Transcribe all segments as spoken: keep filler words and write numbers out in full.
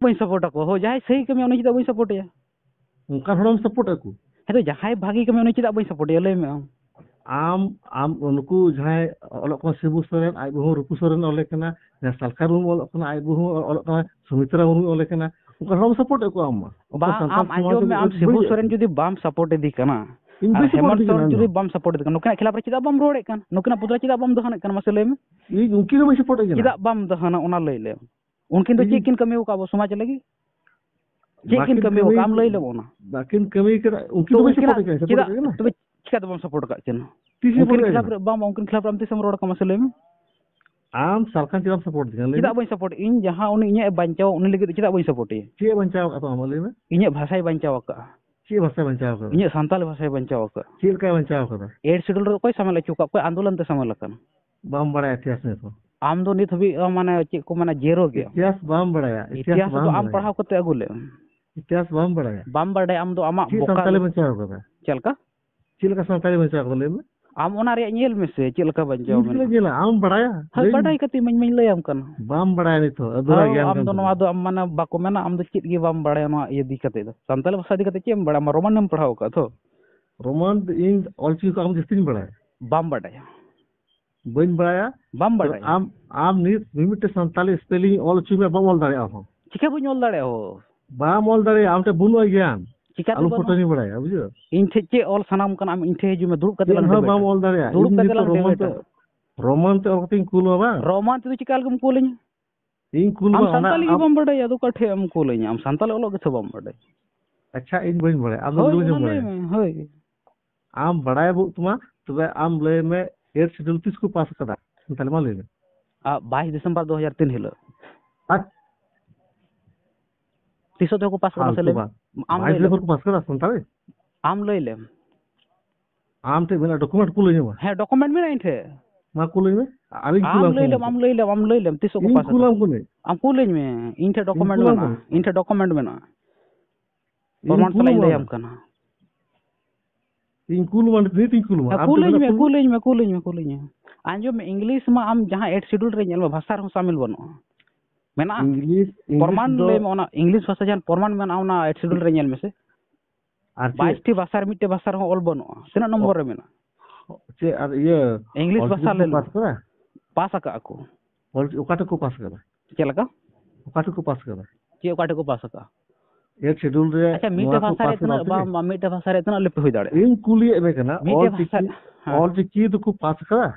ᱵᱟᱹᱧ ᱥᱟᱯᱳᱨᱴ ᱟᱠᱚᱣᱟ᱾ ᱦᱳᱭ, ᱡᱟᱦᱟᱸᱭ ᱥᱟᱹᱦᱤ ᱠᱟᱹᱢᱤᱭᱟ ᱩᱱᱤ ᱪᱮᱫᱟᱜ ᱵᱟᱹᱧ ᱥᱟᱯᱳᱨᱴ ᱮᱭᱟ? ᱚᱱᱠᱟᱱ ᱦᱚᱲᱮᱢ ᱥᱟᱯᱳᱨᱴ ᱟᱠᱚ? ᱦᱮᱸ ᱛᱚ, ᱡᱟᱦᱟᱸᱭ ᱵᱷᱟᱜᱤ ᱠᱟᱹᱢᱤᱭᱟ ᱩᱱᱤ ᱪᱮᱫᱟᱜ ᱵᱟᱹᱧ ᱥᱟᱯᱳᱨᱴ ᱮᱭᱟ, ᱞᱟᱹᱭ ᱢᱮ ᱟᱢ? ᱟᱢ, ᱟᱢ ᱱᱩᱠᱩ ᱡᱟᱦᱟᱸᱭ ᱚᱞᱚᱜ ᱠᱟᱱᱟ, ᱥᱤᱵᱩ ᱥᱚᱨᱮᱱ, ᱟᱡ ᱵᱟᱹᱦᱩ ᱨᱩᱯᱩ ᱥᱚᱨᱮᱱ ᱚᱞᱮ ᱠᱟᱱᱟ, ᱡᱟᱦᱟᱸᱭ ᱥᱟᱞᱠᱷᱟ ᱢᱩᱨᱢᱩ ᱚᱞᱚᱜ ᱠᱟᱱᱟ, ᱟᱡ ᱵᱟᱹᱦᱩ ᱚᱞᱚᱜ ᱠᱟᱱᱟ, ᱥᱩᱢᱤᱛᱨᱟ ᱢᱩᱨᱢᱩ ᱚᱞᱮ ᱠᱟᱱᱟ, ᱚᱱᱠᱟᱱ ᱦᱚᱲᱮᱢ ᱥᱟᱯᱳᱨᱴ ᱮᱫ ᱠᱚᱣᱟ ᱟᱢ ᱢᱟ? ᱚᱠᱟ ᱵᱟᱝ, ᱥᱟᱱᱛᱟᱲ ᱟᱢ ᱥᱚᱢᱟᱡᱽ ᱟᱸᱡᱚᱢ ᱨᱮ ᱢᱮ, ᱟᱢ ᱵᱟᱹᱲᱤᱡ ᱥᱤᱵᱩ ᱮᱫ ᱥᱚᱨᱮᱱ ᱠᱚᱣᱟ? ᱡᱩᱫᱤ ᱵᱟᱢ ᱥᱟᱯᱳᱨᱴ ᱤᱫᱤ ᱠᱟᱱᱟ, ᱤᱧ ᱟᱨ ᱵᱟᱹᱧ ᱥᱟᱯᱳᱨᱴ ᱦᱮᱢᱚᱱᱛ ᱤᱫᱤ ᱠᱟᱱᱟ ᱥᱚᱨᱮᱱ ᱤᱧ ᱡᱩᱫᱤ ᱫᱚ᱾ ᱵᱟᱢ ᱥᱟᱯᱳᱨᱴ ᱤᱫᱤ ᱠᱟᱱᱟ, ᱱᱩᱠᱤᱱᱟᱜ ᱠᱷᱤᱞᱟᱯ ᱨᱮ ᱪᱮᱫᱟᱜ ᱵᱟᱢ ᱨᱚᱲᱮᱫ ᱠᱟᱱ? ᱱᱩᱠᱤᱱᱟᱜ ᱯᱩᱛᱞᱟ ᱪᱮᱫᱟᱜ ᱵᱟᱢ ᱫᱚᱦᱚᱱᱮᱫ ᱠᱟᱱᱟ? ᱢᱟᱥᱮ ᱞᱟᱹᱭ ᱢᱮ᱾ ᱤᱧ ᱩᱱᱠᱤᱱ ᱦᱚᱸ ᱵᱟᱹᱧ ᱥᱟᱯᱳᱨᱴ ᱮᱫ ᱠᱟᱱᱟ᱾ ᱪᱮᱫᱟᱜ ᱵᱟᱢ ᱫᱚᱦᱚᱱᱟ, ᱚᱱᱟ ᱞᱟᱹᱭ ᱞᱮᱢ᱾ ᱩᱱᱠᱤᱱ ᱫᱚ ᱤᱧ ᱪᱮᱫ ᱠᱤᱱ ᱠᱟᱹᱢᱤ ᱟᱠᱟᱫ ᱟᱵᱚ ᱥᱚᱢᱟᱡᱽ ᱞᱟᱹᱜᱤᱫ? ᱪᱮᱫ ᱠᱤᱱ ᱵᱟᱹᱠᱤᱱ ᱠᱟᱹᱢᱤ ᱠᱟᱹᱢᱤ ᱟᱠᱟᱫ? ᱟᱢ ᱞᱟᱹᱭ ᱞᱮᱢ ᱚᱱᱟ᱾ ᱵᱟᱹᱠᱤᱱ ᱠᱟᱹᱢᱤ ᱠᱟᱫᱟ, ᱩᱱᱠᱤᱱ ᱛᱚ ᱫᱚ ᱵᱟᱹᱧ ᱥᱟᱯᱳᱨᱴ ᱩᱱᱠᱤᱱᱟᱜ ᱮᱫ ᱠᱟᱱᱟ, ᱥᱟᱯᱳᱨᱴ ᱪᱮᱫᱟᱜ, ᱮᱫ ᱠᱟᱱᱟ᱾ ᱛᱚᱵᱮ ᱪᱤᱠᱟᱹ ᱛᱮᱵᱚᱱ ᱥᱟᱯᱳᱨᱴ ᱟᱠᱟᱫ ᱠᱤᱱᱟ? ᱛᱤᱥ ᱮ ᱩᱱᱠᱤᱱ ᱥᱟᱯᱳᱨᱴ ᱠᱷᱤᱞᱟᱯ ᱟᱠᱟᱫ ᱨᱮ ᱠᱤᱱᱟ? ᱵᱟᱢ, ᱩᱱᱠᱤᱱ ᱠᱷᱤᱞᱟᱯ ᱨᱮ ᱟᱢ ᱛᱤᱥᱮᱢ ᱨᱚᱲ ᱟᱠᱟᱫ, ᱢᱟᱥᱮ ᱞᱟᱹᱭ ᱢᱮ? ᱟᱢ ᱥᱟᱞᱠᱷᱟᱱ ᱪᱮᱫᱟᱜ ᱮᱢ ᱥᱟᱯᱳᱨᱴ ᱫᱤᱧᱟ, ᱞᱟᱹᱭ ᱢᱮ? ᱪᱮᱫᱟᱜ ᱵᱟᱹᱧ ᱥᱟᱯᱳᱨᱴ? ᱤᱧ ᱡᱟᱦᱟᱸ ᱩᱱᱤ ᱤᱧᱟᱹᱜ ᱮ ᱵᱟᱧᱪᱟᱣᱟ, ᱩᱱᱤ ᱞᱟᱹᱜᱤᱫ ᱫᱚ ᱪᱮᱫᱟᱜ ᱵᱟᱹᱧ ᱥᱟᱯᱳᱨᱴ ᱮᱭᱟ? ᱪᱮᱫ ᱮ ᱵᱟᱧᱪᱟᱣ ᱟᱠᱟᱫ ᱛᱟᱢᱟ, ᱟᱢ ᱞᱟᱹᱭ ᱢᱮ? ᱤᱧᱟᱹᱜ ᱵᱷᱟᱥᱟᱭ ᱵᱟᱧᱪᱟᱣ ᱟᱠᱟᱫᱼᱟ᱾ ᱪᱮᱫ ᱵᱷᱟᱥᱟᱭ ᱵᱟᱧᱪᱟᱣ ᱟᱠᱟᱫᱟ? ᱤᱧᱟᱹᱜ ᱥᱟᱱᱛᱟᱞᱤ ᱵᱷᱟᱥᱟᱭ ᱵᱟᱧᱪᱟᱣ ᱟᱠᱟᱫᱼᱟ᱾ ᱪᱮᱫ ᱞᱮᱠᱟᱭ ᱵᱟᱧᱪᱟᱣ ᱟᱠᱟᱫᱟ? ᱮᱭᱤᱴ ᱥᱤᱰᱩᱞ ᱨᱮ ᱚᱠᱚᱭ ᱥᱟᱢᱮᱞ ᱦᱚᱪᱚ ᱟᱠᱟᱫ? ᱚᱠᱚᱭ ᱟᱱᱫᱳᱞᱚᱱ ᱛᱮ ᱥᱟᱢᱮᱞ ᱟᱠᱟᱱᱟ? ᱵᱟᱢ ᱵᱟᱲᱟᱭᱟ ᱤᱛᱤᱦᱟᱥ ᱱᱤᱛ ᱦᱚᱸ? ᱟᱢ ᱫᱚ ᱱᱤᱛ ᱦᱟᱹᱵᱤᱡ, ᱟ, ᱢᱟᱱᱮ, ᱪᱮᱫ ᱠᱚ ᱢᱮᱱᱟ, ᱡᱮᱨᱳ ᱜᱮᱭᱟᱢ᱾ ᱤᱛᱤᱦᱟᱥ ᱵᱟᱢ ᱵᱟᱲᱟᱭᱟ, ᱤᱛᱤᱦᱟᱥ ᱤᱛᱤᱦᱟᱥ ᱫᱚ ᱵᱟᱢ ᱟᱢ ᱵᱟᱲᱟᱭᱟ᱾ ᱯᱟᱲᱦᱟᱣ ᱠᱟᱛᱮ ᱟᱹᱜᱩ ᱞᱮᱢ᱾ ᱤᱛᱤᱦᱟᱥ ᱵᱟᱢ ᱵᱟᱲᱟᱭᱟ᱾ ᱵᱟᱢ ᱵᱟᱰᱟᱭᱟ ᱟᱢ ᱫᱚ ᱟᱢᱟᱜ ᱪᱮᱫ ᱵᱚᱠᱟ ᱥᱟᱱᱛᱟᱞᱤ ᱞᱮ-, ᱵᱟᱧᱪᱟᱣ ᱟᱠᱟᱫᱟ? ᱪᱮᱫ ᱞᱮᱠᱟ? ᱪᱮᱫ ᱞᱮᱠᱟ ᱥᱟᱱᱛᱟᱲᱤ ᱵᱟᱧᱪᱟᱣ ᱠᱟᱫᱟ, ᱞᱟᱹᱭ ᱢᱮ? ᱟᱢ ᱚᱱᱟ ᱨᱮᱭᱟᱜ ᱧᱮᱞ ᱢᱮᱥᱮ, ᱪᱮᱫ ᱞᱮᱠᱟ ᱵᱟᱧᱪᱟᱣ ᱤᱧ ᱪᱮᱫᱟᱜ ᱢᱮᱱᱟᱜᱼᱟ? ᱧᱮᱞᱟ? ᱟᱢ ᱵᱟᱲᱟᱭᱟ? ᱦᱳᱭ, ᱞᱟᱹᱭ ᱢᱮ᱾ ᱵᱟᱰᱟᱭ ᱠᱟᱛᱮ ᱢᱟᱧ, ᱢᱟᱧ ᱞᱟᱹᱭᱟᱢ ᱠᱟᱱᱟ᱾ ᱵᱟᱢ ᱵᱟᱲᱟᱭᱟ ᱱᱤᱛ ᱦᱚᱸ, ᱟᱫᱷᱩᱨᱟ ᱦᱳᱭ, ᱜᱮᱭᱟᱱ ᱟᱢ ᱠᱟᱱ ᱫᱚ ᱛᱟᱢᱟ᱾ ᱱᱚᱣᱟ ᱫᱚ, ᱟᱢ ᱢᱟᱱᱮ, ᱵᱟᱠᱚ ᱢᱮᱱᱟ, ᱟᱢ ᱫᱚ ᱪᱮᱫ ᱜᱮ ᱵᱟᱢ ᱵᱟᱲᱟᱭᱟ ᱱᱚᱣᱟ ᱤᱭᱟᱹ ᱤᱫᱤ ᱠᱟᱛᱮ ᱫᱚ᱾ ᱥᱟᱱᱛᱟᱲᱤ ᱵᱷᱟᱥᱟ ᱤᱫᱤ ᱠᱟᱛᱮ ᱪᱮᱫ ᱮᱢ ᱵᱟᱲᱟᱭᱟ? ᱟᱢ ᱨᱳᱢᱟᱱ ᱮᱢ ᱯᱟᱲᱦᱟᱣ ᱟᱠᱟᱫ ᱛᱚ? ᱨᱳᱢᱟᱱ ᱫᱚ ᱤᱧ ᱚᱞᱪᱤᱠᱤ ᱠᱚ ᱟᱢ ᱡᱟᱹᱥᱛᱤᱧ ᱵᱟᱲᱟᱭᱟ᱾ ᱵᱟᱢ ᱵᱟᱰᱟᱭᱟ᱾ ᱵᱟᱹᱧ ᱵᱟᱲᱟᱭᱟ᱾ ᱵᱟᱢ ᱛᱚ ᱵᱟᱰᱟᱭᱟ᱾ ᱟᱢ, ᱟᱢ ᱱᱤᱛ ᱢᱤᱢᱤᱫᱴᱮᱱ ᱥᱟᱱᱛᱟᱲᱤ spelling ᱚᱞ ᱦᱚᱪᱚᱭ ᱢᱮ, ᱵᱟᱢ ᱚᱞ ᱫᱟᱲᱮᱭᱟᱜᱼᱟ ᱦᱚᱸ᱾ ᱪᱤᱠᱟᱹ ᱵᱟᱹᱧ ᱚᱞ ᱫᱟᱲᱮᱭᱟᱜᱼᱟ ᱦᱳ? ᱵᱟᱢ ᱚᱞ ᱫᱟᱲᱮᱭᱟᱜᱼᱟ, ᱟᱢ ᱴᱷᱮᱱ ᱵᱟᱹᱱᱩᱜᱼᱟ ᱜᱮᱭᱟᱱ᱾ ᱪᱤᱠᱟᱹᱛᱮ ᱟᱞᱚ ᱵᱟᱹᱱᱩᱜᱼᱟ? ᱯᱷᱚᱴᱚᱱᱤ ᱵᱟᱲᱟᱭᱟ, ᱵᱩᱡᱷᱟᱹᱣ? ᱤᱧ ᱴᱷᱮᱱ ᱪᱮᱫ ᱚᱞ ᱥᱟᱱᱟᱢ ᱠᱟᱱᱟ, ᱟᱢ ᱤᱧ ᱴᱷᱮᱱ ᱦᱤᱡᱩᱜ ᱢᱮ, ᱫᱩᱲᱩᱵ ᱠᱟᱛᱮ ᱪᱮᱫ ᱞᱟᱝ ᱦᱚᱸ ᱵᱟᱢ ᱰᱤᱵᱮᱴᱟ᱾ ᱚᱞ ᱫᱟᱲᱮᱭᱟᱜᱼᱟ᱾ ᱫᱩᱲᱩᱵ ᱤᱧ ᱠᱟᱛᱮ ᱱᱤᱛᱚᱜ ᱞᱟᱝ ᱨᱳᱢᱟᱱ ᱛᱮ, ᱰᱤᱵᱮᱴᱟ᱾ ᱨᱳᱢᱟᱱ ᱛᱮ ᱚᱞ ᱠᱟᱛᱮᱧ ᱠᱩᱞ ᱟᱢᱟ ᱵᱟᱝ? ᱨᱳᱢᱟᱱ ᱛᱮᱫᱚ ᱪᱤᱠᱟ ᱞᱮᱠᱟᱢ ᱠᱩᱞᱟᱹᱧᱟ? ᱤᱧ ᱠᱩᱞ ᱟᱢ ᱟᱢ ᱥᱟᱱᱛᱟᱞᱤ ᱜᱮ ᱟᱢ ᱵᱟᱢ ᱵᱟᱰᱟᱭᱟ, ᱟᱫᱚ ᱚᱠᱟ ᱴᱷᱮᱡ ᱮᱢ ᱠᱩᱞᱟᱹᱧᱟ? ᱟᱢ ᱥᱟᱱᱛᱟᱞᱤ ᱚᱞᱚᱜ ᱜᱮᱛᱚ ᱵᱟᱢ ᱵᱟᱰᱟᱭᱟ᱾ ᱟᱪᱪᱷᱟ, ᱤᱧ ᱵᱟᱹᱧ ᱵᱟᱲᱟᱭᱟ, ᱟᱢ ᱫᱚ ᱦᱳᱭ, ᱞᱟᱹᱭ ᱢᱮ, ᱢᱮ ᱵᱟᱲᱟᱭᱟ᱾ ᱦᱳᱭ᱾ ᱟᱢ ᱵᱟᱲᱟᱭ ᱵᱟᱹᱱᱩᱜ ᱛᱟᱢᱟ, ᱛᱚᱵᱮ ᱟᱢ ᱞᱟᱹᱭ ᱢᱮ, ᱮᱭᱤᱴ ᱥᱤᱰᱩᱞ ᱛᱤᱥ ᱠᱚ ᱯᱟᱥ ᱠᱟᱫᱟ? ᱛᱟᱦᱞᱮ ᱢᱟ ᱞᱟᱹᱭ ᱢᱮ᱾ ᱟ, ᱵᱟᱭᱤᱥ ᱰᱤᱥᱮᱢᱵᱚᱨ ᱫᱩ ᱦᱟᱡᱟᱨ ᱛᱤᱱ ᱦᱤᱞᱳᱜ᱾ ᱟᱪ-, ᱛᱤᱥᱚᱜ ᱛᱮᱠᱚ ᱯᱟᱥ ᱠᱟᱫᱟ ᱢᱟᱥᱮ ᱯᱷᱟᱞᱛᱩ ᱞᱟᱹᱭ ᱢᱮ? ᱵᱟᱝ᱾ ᱟᱢ ᱵᱟᱭᱤᱥ ᱞᱟᱹᱭ ᱞᱮᱢ᱾ ᱰᱤᱥᱮᱢᱵᱚᱨ ᱠᱚ ᱯᱟᱥ ᱠᱟᱫᱟ ᱥᱟᱱᱛᱟᱲᱤ? ᱟᱢ ᱞᱟᱹᱭ ᱞᱮᱢ᱾ ᱟᱢ ᱴᱷᱮᱱ ᱢᱮᱱᱟᱜᱼᱟ, ᱰᱚᱠᱩᱢᱮᱱᱴ ᱠᱩᱞᱟᱹᱧ ᱢᱮ ᱢᱟ᱾ ᱦᱮᱸ, ᱰᱚᱠᱩᱢᱮᱱᱴ ᱢᱮᱱᱟᱜᱼᱟ ᱤᱧ ᱴᱷᱮᱱ᱾ ᱢᱟ ᱠᱩᱞᱟᱹᱧ ᱢᱮ᱾ ᱟᱨᱤᱧ ᱟᱢ ᱠᱩᱞᱟᱢ ᱞᱟᱹᱭ ᱠᱟᱱᱟ ᱞᱮᱢ, ᱛᱚ᱾ ᱟᱢ ᱞᱟᱹᱭ ᱞᱮᱢ, ᱟᱢ ᱞᱟᱹᱭ ᱞᱮᱢ, ᱛᱤᱥᱚᱜ ᱠᱚ ᱤᱧ ᱯᱟᱥ ᱠᱟᱫᱟ? ᱠᱩᱞᱟᱢ ᱠᱟᱹᱱᱟᱹᱧ᱾ ᱟᱢ ᱠᱩᱞᱟᱹᱧ ᱢᱮ, ᱤᱧ ᱴᱷᱮᱱ ᱤᱧ ᱰᱚᱠᱩᱢᱮᱱᱴ ᱠᱩᱞᱟᱢ ᱢᱮᱱᱟᱜᱼᱟ, ᱠᱟᱹᱱᱟᱹᱧ᱾ ᱤᱧ ᱴᱷᱮᱱ ᱤᱧ ᱰᱚᱠᱩᱢᱮᱱᱴ ᱠᱩᱞᱟᱢ ᱢᱮᱱᱟᱜᱼᱟ᱾ ᱠᱟᱱᱟ᱾ ᱯᱨᱚᱢᱟᱱ ᱥᱟᱞᱟᱜ ᱤᱧ ᱞᱟᱹᱭᱟᱢ ᱠᱟᱱᱟ᱾ ᱤᱧ ᱠᱩᱞ ᱟᱢᱟ, ᱱᱤᱛ ᱤᱧ ᱠᱩᱞ ᱟᱢᱟ᱾ ᱦᱮᱸ, ᱟᱢ ᱠᱩᱞᱟᱹᱧ ᱴᱷᱮᱱ ᱢᱮ, ᱠᱩᱞ ᱠᱩᱞᱟᱹᱧ ᱢᱮ, ᱠᱩᱞᱟᱹᱧ ᱢᱮ, ᱠᱩᱞᱟᱹᱧ ᱢᱮ᱾ ᱟᱸᱡᱚᱢ ᱢᱮ, ᱤᱝᱞᱤᱥ ᱢᱟ ᱟᱢ ᱡᱟᱦᱟᱸ ᱮᱭᱤᱴ ᱥᱤᱰᱩᱞ ᱨᱮ ᱧᱮᱞ ᱢᱮ, ᱵᱷᱟᱥᱟ ᱨᱮᱦᱚᱸ ᱥᱟᱢᱤᱞ ᱵᱟᱹᱱᱩᱜᱼᱟ᱾ ᱢᱮᱱᱟᱜᱼᱟ? ᱤᱝᱞᱤᱥ, ᱤᱝᱞᱤᱥ ᱯᱨᱚᱢᱟᱱ ᱫᱚ ᱞᱟᱹᱭ ᱢᱮ, ᱚᱱᱟ ᱤᱝᱞᱤᱥ ᱵᱷᱟᱥᱟ ᱡᱟᱦᱟᱸ ᱯᱨᱚᱢᱟᱱ ᱢᱮᱱᱟᱜᱼᱟ, ᱚᱱᱟ ᱮᱭᱤᱴ ᱥᱤᱰᱩᱞ ᱨᱮ ᱧᱮᱞ ᱢᱮᱥᱮ᱾ ᱟᱨ ᱪᱮᱫ? ᱵᱟᱭᱤᱥ ᱴᱤ ᱵᱷᱟᱥᱟ ᱨᱮ ᱢᱤᱫᱴᱮᱡ ᱵᱷᱟᱥᱟ ᱨᱮᱦᱚᱸ ᱚᱞ ᱵᱟᱹᱱᱩᱜᱼᱟ᱾ ᱛᱤᱱᱟᱹᱜ ᱱᱚᱢᱵᱚᱨ ᱨᱮ ᱢᱮᱱᱟᱜᱼᱟ? ᱪᱮᱫ ᱟᱨ ᱤᱭᱟᱹ, ᱤᱝᱞᱤᱥ ᱚᱞᱪᱤᱠᱤ ᱵᱷᱟᱥᱟ ᱛᱮᱠᱚ ᱞᱟᱹᱭ ᱯᱟᱥ ᱞᱮᱱᱟ᱾ ᱠᱟᱫᱟ? ᱯᱟᱥ ᱟᱠᱟᱫ ᱟᱠᱚ᱾ ᱚᱞ-, ᱚᱠᱟ ᱴᱷᱮᱱ ᱠᱚ ᱯᱟᱥ ᱠᱟᱫᱟ? ᱪᱮᱫ ᱞᱮᱠᱟ? ᱚᱠᱟ ᱴᱷᱮᱱ ᱠᱚ ᱯᱟᱥ ᱠᱟᱫᱟ? ᱪᱮᱫ ᱚᱠᱟ ᱴᱷᱮᱱ ᱠᱚ ᱯᱟᱥ ᱟᱠᱟᱫᱼᱟ? ᱮᱭᱤᱴ ᱥᱤᱰᱩᱞ ᱨᱮ ᱟᱪᱪᱷᱟ, ᱱᱚᱣᱟ ᱢᱤᱫᱴᱮᱡ ᱠᱚ ᱵᱷᱟᱥᱟ ᱨᱮ ᱯᱟᱥ ᱛᱤᱱᱟᱹᱜ ᱠᱟᱫᱟ ᱵᱟᱝ, ᱥᱮ? ᱵᱟᱝ, ᱢᱤᱫᱴᱮᱡ ᱵᱷᱟᱥᱟ ᱨᱮ ᱛᱤᱱᱟᱹᱜ ᱞᱤᱯᱤ ᱦᱩᱭ ᱫᱟᱲᱮᱭᱟᱜᱼᱟ? ᱤᱧ ᱠᱩᱞᱤᱭᱮᱫ ᱢᱮ ᱠᱟᱱᱟ, ᱢᱤᱫᱴᱮᱡ ᱚᱞ ᱪᱤᱠᱤ, ᱵᱷᱟᱥᱟ, ᱦᱮᱸ᱾ ᱚᱞ ᱪᱤᱠᱤ ᱫᱚᱠᱚ ᱯᱟᱥ ᱠᱟᱫᱟ?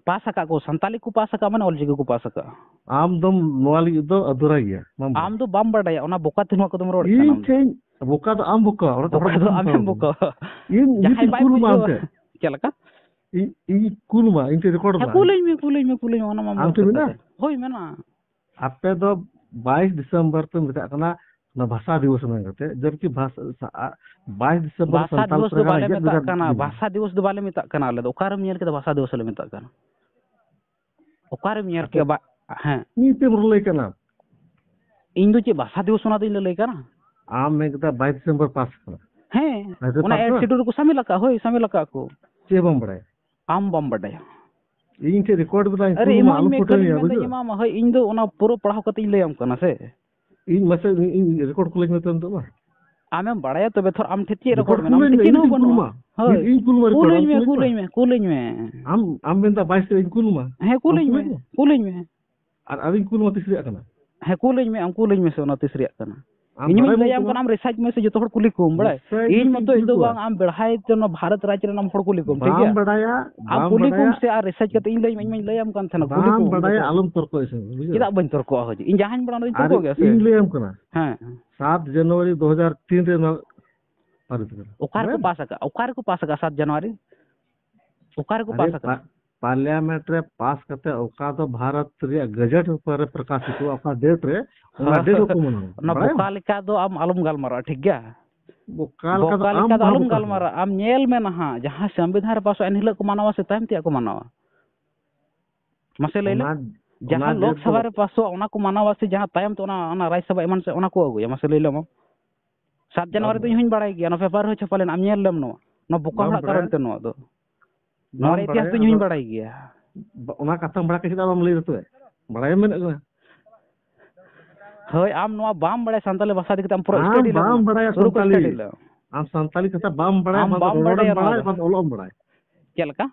ᱯᱟᱥ ᱟᱠᱟᱫ ᱠᱚ, ᱥᱟᱱᱛᱟᱞᱤ ᱠᱚ ᱯᱟᱥ ᱟᱠᱟᱫ, ᱢᱟᱱᱮ ᱚᱞ ᱪᱤᱠᱤ ᱠᱚ ᱯᱟᱥ ᱟᱠᱟᱫ᱾ ᱟᱢ ᱫᱚᱢ ᱱᱚᱣᱟ ᱞᱟᱹᱜᱤᱫ ᱫᱚ ᱟᱫᱩᱨᱟ ᱜᱮᱭᱟ, ᱵᱟᱢ ᱵᱟᱲᱟᱭᱟ᱾ ᱟᱢ ᱫᱚ ᱵᱟᱢ ᱵᱟᱰᱟᱭᱟ, ᱚᱱᱟ ᱵᱚᱠᱟ ᱛᱮ ᱱᱚᱣᱟ ᱠᱚᱫᱚᱢ ᱨᱚᱲ ᱠᱟᱱᱟ ᱤᱧ ᱟᱢ ᱫᱚ᱾ ᱴᱷᱮᱱ ᱵᱚᱠᱟ ᱫᱚ ᱟᱢ ᱵᱚᱠᱟ, ᱚᱱᱟ ᱫᱚ ᱵᱚᱠᱟ ᱚᱠᱚᱭ ᱫᱚ ᱵᱚᱠᱟ ᱟᱢᱮᱢ ᱢᱮᱛᱟᱢ ᱵᱚᱠᱟ᱾ ᱠᱟᱱᱟ? ᱤᱧ, ᱤᱧ ᱡᱟᱦᱟᱸᱭ ᱴᱷᱮᱱ ᱵᱟᱭ ᱠᱩᱞ ᱢᱟ ᱵᱩᱡᱷᱟᱹᱣᱟ᱾ ᱟᱢ ᱴᱷᱮᱱ᱾ ᱪᱮᱫ ᱞᱮᱠᱟ? ᱤᱧ, ᱤᱧ ᱠᱩᱞ ᱢᱟ, ᱤᱧ ᱴᱷᱮᱱ ᱨᱮᱠᱚᱨᱰ ᱦᱮᱸ, ᱢᱮᱱᱟᱜᱼᱟ᱾ ᱠᱩᱞᱟᱹᱧ ᱢᱮ, ᱠᱩᱞᱟᱹᱧ ᱢᱮ, ᱠᱩᱞᱟᱹᱧ ᱢᱮ, ᱚᱱᱟ ᱢᱟ ᱟᱢ ᱢᱩᱞ ᱴᱷᱮᱱ ᱠᱟᱛᱷᱟ ᱢᱮᱱᱟᱜᱼᱟ? ᱠᱟᱱ᱾ ᱦᱳᱭ, ᱢᱮᱱᱟᱜᱼᱟ᱾ ᱟᱯᱮ ᱫᱚ ᱵᱟᱭᱤᱥ ᱰᱤᱥᱮᱢᱵᱚᱨ ᱯᱮ ᱢᱮᱛᱟᱜ ᱠᱟᱱᱟ ᱚᱱᱟ ᱵᱷᱟᱥᱟ ᱫᱤᱵᱚᱥ ᱢᱮᱱ ᱠᱟᱛᱮ, ᱡᱚᱵᱠᱤ ᱵᱷᱟᱥᱟ, ᱥᱟ-, ᱟ-, ᱵᱟᱭᱤᱥ ᱰᱤᱥᱮᱢᱵᱚᱨ ᱵᱷᱟᱥᱟ ᱥᱟᱱᱛᱟᱲ ᱫᱤᱵᱚᱥ ᱫᱚ ᱯᱟᱨᱜᱟᱱᱟ ᱵᱟᱞᱮ ᱡᱮᱜᱮᱛ ᱢᱮᱛᱟᱜ ᱡᱟᱠᱟᱛ ᱠᱟᱱᱟ, ᱫᱤᱱ᱾ ᱵᱷᱟᱥᱟ ᱫᱤᱵᱚᱥ ᱫᱚ ᱵᱟᱞᱮ ᱢᱮᱛᱟᱜ ᱠᱟᱱᱟ ᱟᱞᱮ ᱫᱚ᱾ ᱚᱠᱟᱨᱮᱢ ᱧᱮᱞ ᱠᱮᱫᱟ ᱵᱷᱟᱥᱟ ᱫᱤᱵᱚᱥ ᱞᱮ ᱢᱮᱛᱟᱜ ᱠᱟᱱᱟ? ᱚᱠᱟᱨᱮᱢ ᱧᱮᱞ ᱟᱯᱮ ᱠᱮᱫᱟ? ᱵᱟ-, ᱦᱮᱸ᱾ ᱢᱤᱫᱴᱮᱢ ᱞᱟᱹᱭ ᱠᱟᱱᱟ᱾ ᱤᱧ ᱫᱚ ᱪᱮᱫ ᱵᱷᱟᱥᱟ ᱫᱤᱵᱚᱥ ᱚᱱᱟ ᱫᱚᱧ ᱞᱟᱹᱞᱟᱹᱭ ᱠᱟᱱᱟ? ᱟᱢ ᱢᱮᱱ ᱠᱮᱫᱟ ᱵᱟᱭᱤᱥ ᱰᱤᱥᱮᱢᱵᱚᱨ ᱯᱟᱥ ᱠᱟᱱᱟ᱾ ᱦᱮᱸ, ᱵᱟᱭᱤᱥ ᱚᱱᱟ ᱯᱟᱥ ᱮᱭᱤᱴ ᱠᱟᱱᱟ? ᱥᱤᱰᱩᱞ ᱨᱮᱠᱚ ᱥᱟᱢᱤᱞ ᱟᱠᱟᱫ, ᱦᱳᱭ, ᱥᱟᱢᱤᱞ ᱟᱠᱟᱫ ᱠᱚ᱾ ᱪᱮᱫ ᱵᱟᱢ ᱵᱟᱲᱟᱭᱟ? ᱟᱢ ᱵᱟᱢ ᱵᱟᱰᱟᱭᱟ᱾ ᱤᱧ ᱴᱷᱮᱱ ᱨᱮᱠᱚᱨᱰ ᱢᱮᱱᱟᱜᱼᱟ, ᱤᱧ ᱟᱨᱮ, ᱠᱩᱞ ᱢᱟ, ᱮᱢᱟᱹᱧ ᱟᱞᱚᱢ ᱢᱮ, ᱯᱷᱳᱴᱳᱧᱟ, ᱠᱟᱹᱞᱤᱧ ᱢᱮ, ᱵᱩᱡᱷᱟᱹᱣ? ᱤᱧ ᱮᱢᱟᱢᱟ, ᱦᱳᱭ, ᱤᱧ ᱫᱚ ᱚᱱᱟ ᱯᱩᱨᱟᱹ ᱯᱟᱲᱦᱟᱣ ᱠᱟᱛᱮ ᱤᱧ ᱞᱟᱹᱭᱟᱢ ᱠᱟᱱᱟ ᱥᱮ᱾ ᱤᱧ ᱢᱟᱥᱮ, ᱤᱧ, ᱤᱧ ᱨᱮᱠᱚᱨᱰ ᱠᱚ ᱞᱟᱹᱭ ᱢᱮ ᱛᱚ ᱱᱤᱛᱚᱜ ᱢᱟ᱾ ᱟᱢᱮᱢ ᱵᱟᱲᱟᱭᱟ ᱛᱚᱵᱮ ᱛᱷᱚᱨ, ᱟᱢ ᱴᱷᱮᱱ ᱪᱮᱫ ᱨᱮᱠᱚᱨᱰ ᱨᱮᱠᱚᱨᱰ ᱢᱮᱱᱟᱜᱼᱟ? ᱠᱩᱞᱟᱹᱧ ᱟᱢ ᱴᱷᱮᱱ ᱢᱮ, ᱪᱮᱫ ᱤᱧ ᱦᱚᱸ ᱴᱷᱮᱱ ᱠᱩᱞ ᱵᱟᱹᱱᱩᱜᱼᱟ᱾ ᱢᱟ᱾ ᱦᱳᱭ᱾ ᱤᱧ, ᱤᱧ ᱠᱩᱞ ᱢᱟ ᱨᱮᱠᱚᱨᱰ, ᱠᱩᱞᱟᱹᱧ ᱟᱢ ᱢᱮ, ᱠᱩᱞᱟᱹᱧ ᱠᱩᱞᱟᱹᱧ ᱢᱮ᱾ ᱢᱮ, ᱠᱩᱞᱟᱹᱧ ᱢᱮ᱾ ᱟᱢ, ᱟᱢ ᱢᱮᱱᱫᱟ ᱵᱟᱭᱤᱥ ᱨᱮ ᱤᱧ ᱠᱩᱞ ᱢᱟ᱾ ᱦᱮᱸ, ᱠᱩᱞᱟᱹᱧ ᱟᱢ ᱢᱮ, ᱠᱩᱞᱟᱹᱧ ᱢᱮ᱾ ᱠᱩᱞᱟᱹᱧ ᱢᱮ᱾ ᱟᱨ ᱟᱹᱣᱨᱤᱧ ᱠᱩᱞ ᱢᱟ ᱛᱤᱥ ᱨᱮᱭᱟᱜ ᱠᱟᱱᱟ? ᱦᱮᱸ, ᱠᱩᱞᱟᱹᱧ ᱢᱮ, ᱟᱢ ᱠᱩᱞᱟᱹᱧ ᱢᱮᱥᱮ ᱚᱱᱟ ᱛᱤᱥ ᱨᱮᱭᱟᱜ ᱠᱟᱱᱟ᱾ ᱟᱢ ᱤᱧ ᱢᱟᱧ ᱵᱟᱲᱟᱭ ᱞᱟᱹᱭᱟᱢ ᱵᱟᱹᱱᱩᱜ ᱠᱟᱱᱟ, ᱛᱟᱢᱟ? ᱟᱢ ᱨᱤᱥᱟᱨᱪ ᱢᱮᱥᱮ, ᱡᱚᱛᱚ ᱦᱚᱲ ᱠᱩᱞᱤ ᱠᱚᱢ, ᱵᱟᱲᱟᱭ? ᱨᱤᱥᱟᱨᱪ ᱤᱧ ᱤᱧ ᱢᱚᱛᱚ ᱠᱩᱞ ᱤᱧ ᱫᱚ ᱠᱚᱣᱟ᱾ ᱵᱟᱝ, ᱟᱢ ᱵᱮᱲᱦᱟᱭ ᱛᱮ ᱱᱚᱣᱟ ᱵᱷᱟᱨᱚᱛ ᱨᱟᱡᱽ ᱨᱮᱱ ᱟᱢ ᱦᱚᱲ ᱠᱩᱞᱤ ᱠᱚᱢ, ᱴᱷᱤᱠ ᱵᱟᱢ ᱜᱮᱭᱟ? ᱵᱟᱲᱟᱭᱟ, ᱟᱢ ᱵᱟᱢ ᱠᱩᱞᱤ ᱠᱚᱢ ᱵᱟᱲᱟᱭᱟ, ᱥᱮ ᱟᱨ ᱨᱤᱥᱟᱨᱪ ᱠᱟᱛᱮ ᱤᱧ ᱞᱟᱹᱭ ᱟᱢᱟ, ᱤᱧ ᱢᱟᱧ ᱞᱟᱹᱭᱟᱢ ᱠᱟᱱ ᱛᱟᱦᱮᱱᱟ, ᱠᱩᱞᱤ ᱵᱟᱢ ᱠᱚᱢ ᱵᱟᱲᱟᱭᱟ, ᱡᱚᱛᱚ᱾ ᱟᱞᱚᱢ ᱛᱚᱨᱠᱚ ᱤᱥᱤᱱ, ᱵᱩᱡᱷᱟᱹᱣ? ᱪᱮᱫᱟᱜ ᱵᱟᱹᱧ ᱛᱚᱨᱠᱚᱜᱼᱟ? ᱦᱳᱭ, ᱤᱧ ᱡᱟᱦᱟᱸᱧ ᱵᱟᱲᱟᱭᱟ ᱚᱱᱟ ᱫᱚᱧ ᱟᱨ ᱛᱚᱨᱠᱚᱜ ᱜᱮᱭᱟ ᱥᱮ? ᱤᱧ ᱞᱟᱹᱭᱟᱢ ᱠᱟᱱᱟ, ᱦᱮᱸ᱾ ᱥᱟᱛ ᱡᱟᱱᱩᱣᱟᱨᱤ ᱫᱩ ᱦᱟᱡᱟᱨ ᱛᱤᱱ ᱨᱮ ᱱᱚᱣᱟ ᱯᱟᱹᱨᱤᱥ ᱠᱟᱱᱟ᱾ ᱚᱠᱟ ᱨᱮᱠᱚ ᱵᱟᱲᱟᱭᱟᱢ? ᱯᱟᱥ ᱟᱠᱟᱫ? ᱚᱠᱟ ᱨᱮᱠᱚ ᱯᱟᱥ ᱟᱠᱟᱫ ᱥᱟᱛ ᱡᱟᱱᱩᱣᱟᱨᱤ? ᱚᱠᱟ ᱨᱮᱠᱚ ᱟᱨᱮ ᱯᱟᱥ ᱟᱠᱟᱫ? ᱯᱟ-, ᱯᱟᱨᱞᱤᱭᱟᱢᱮᱱᱴ ᱨᱮ ᱯᱟᱥ ᱠᱟᱛᱮ ᱚᱠᱟ ᱫᱚ ᱵᱷᱟᱨᱚᱛ ᱨᱮᱭᱟᱜ ᱜᱮᱡᱮᱴ ᱩᱯᱚᱨ ᱨᱮ ᱯᱨᱚᱠᱟᱥᱤᱛᱚᱜᱼᱟ, ᱚᱠᱟ ᱰᱮᱴ ᱨᱮ, ᱚᱱᱟ ᱰᱮᱴ ᱦᱚᱸᱠᱚ ᱢᱟᱱᱟᱣᱟ᱾ ᱚᱱᱟ ᱵᱟᱲᱟᱭᱟᱢ? ᱵᱚᱠᱟ ᱞᱮᱠᱟ ᱫᱚ ᱟᱢ ᱟᱞᱚᱢ ᱜᱟᱞᱢᱟᱨᱟᱜᱼᱟ, ᱴᱷᱤᱠ ᱜᱮᱭᱟ? ᱵᱚᱠᱟ ᱞᱮᱠᱟ ᱫᱚ ᱵᱚᱠᱟ ᱟᱢ ᱞᱮᱠᱟ ᱫᱚ ᱵᱟᱢ ᱟᱞᱚᱢ ᱵᱚᱠᱟ ᱜᱟᱞᱢᱟᱨᱟᱜᱼᱟ᱾ ᱟᱢ ᱧᱮᱞ ᱢᱮ ᱱᱟᱦᱟᱜ, ᱡᱟᱦᱟᱸ ᱥᱚᱝᱵᱤᱫᱷᱟᱱ ᱨᱮ ᱯᱟᱥᱚᱜᱼᱟ, ᱮᱱ ᱦᱤᱞᱳᱜ ᱠᱚ ᱢᱟᱱᱟᱣᱟ ᱥᱮ ᱛᱟᱭᱚᱢ ᱛᱮᱭᱟᱜ ᱠᱚ ᱢᱟᱱᱟᱣᱟ? ᱢᱟᱥᱮ ᱞᱟᱹᱭ ᱞᱮ᱾ ᱚᱱᱟ, ᱡᱟᱦᱟᱸ ᱚᱱᱟ ᱰᱮᱴ ᱫᱚ ᱞᱳᱠᱥᱚᱵᱷᱟ ᱨᱮ ᱯᱟᱥᱚᱜᱼᱟ, ᱚᱱᱟ ᱠᱚ ᱢᱟᱱᱟᱣᱟ ᱥᱮ ᱡᱟᱦᱟᱸ ᱛᱟᱭᱚᱢ ᱛᱮ ᱚᱱᱟ, ᱚᱱᱟ ᱨᱟᱡᱽᱥᱚᱵᱷᱟ ᱮᱢᱟᱱ ᱥᱮ ᱚᱱᱟ ᱠᱚ ᱟᱹᱜᱩᱭᱟ? ᱢᱟᱥᱮ ᱞᱟᱹᱭ ᱞᱮ ᱢᱟ᱾ ᱥᱟᱛ ᱡᱟᱱᱩᱣᱟᱨᱤ ᱵᱟᱢ ᱫᱚ ᱤᱧ ᱦᱚᱧ ᱵᱟᱲᱟᱭ ᱜᱮᱭᱟ, ᱚᱱᱟ ᱯᱮᱯᱟᱨ ᱨᱮᱦᱚᱸ ᱪᱷᱟᱯᱟ ᱞᱮᱱᱟ, ᱟᱢ ᱧᱮᱞ ᱞᱮᱢ ᱱᱚᱣᱟ᱾ ᱱᱚᱣᱟ ᱵᱚᱠᱟ ᱵᱟᱢ ᱦᱚᱲᱟᱜ ᱵᱟᱲᱟᱭᱟ? ᱠᱟᱨᱚᱱ ᱛᱮ ᱱᱚᱣᱟ ᱫᱚ᱾ ᱱᱚᱣᱟ ᱵᱟᱢ ᱨᱮᱭᱟᱜ ᱤᱛᱤᱦᱟᱥ ᱵᱟᱲᱟᱭᱟ? ᱫᱚ ᱤᱧ ᱦᱚᱧ ᱟᱫᱚ ᱵᱟᱲᱟᱭ ᱜᱮᱭᱟ᱾ ᱵᱟ-, ᱚᱱᱟ ᱠᱟᱛᱷᱟᱢ ᱵᱟᱲᱟᱭ ᱠᱷᱟᱱ ᱪᱮᱫᱟᱜ ᱵᱟᱢ ᱞᱟᱹᱭ ᱫᱟ ᱛᱚᱵᱮ? ᱵᱟᱲᱟᱭ ᱢᱮᱱᱟᱜ ᱠᱟᱱᱟ᱾ ᱦᱳᱭ, ᱟᱢ ᱱᱚᱣᱟ ᱵᱟᱢ ᱵᱟᱲᱟᱭᱟ ᱥᱟᱱᱛᱟᱞᱤ ᱵᱷᱟᱥᱟ ᱤᱫᱤ ᱠᱟᱛᱮ, ᱟᱢ ᱯᱩᱨᱟᱹ ᱟᱢ ᱥᱴᱮᱴ ᱦᱤᱞᱟᱹᱣ ᱵᱟᱢ ᱠᱟᱱᱟ᱾ ᱵᱟᱲᱟᱭᱟ ᱥᱩᱨᱩ ᱠᱷᱚᱱ ᱥᱟᱱᱛᱟᱞᱤ᱾ ᱥᱴᱮᱴ ᱦᱤᱞᱟᱹᱣ᱾ ᱟᱢ ᱥᱟᱱᱛᱟᱞᱤ ᱠᱟᱛᱷᱟ ᱵᱟᱢ ᱵᱟᱲᱟᱭᱟ, ᱟᱢ ᱵᱟᱢ ᱫᱚ ᱵᱟᱢ ᱨᱚᱲᱮᱢ ᱵᱟᱲᱟᱭᱟ ᱵᱟᱲᱟᱭᱟ, ᱱᱚᱣᱟ ᱵᱟᱢ ᱫᱚ᱾ ᱚᱞᱚᱜ ᱮᱢ ᱵᱟᱲᱟᱭᱟ᱾ ᱪᱮᱫ ᱞᱮᱠᱟ?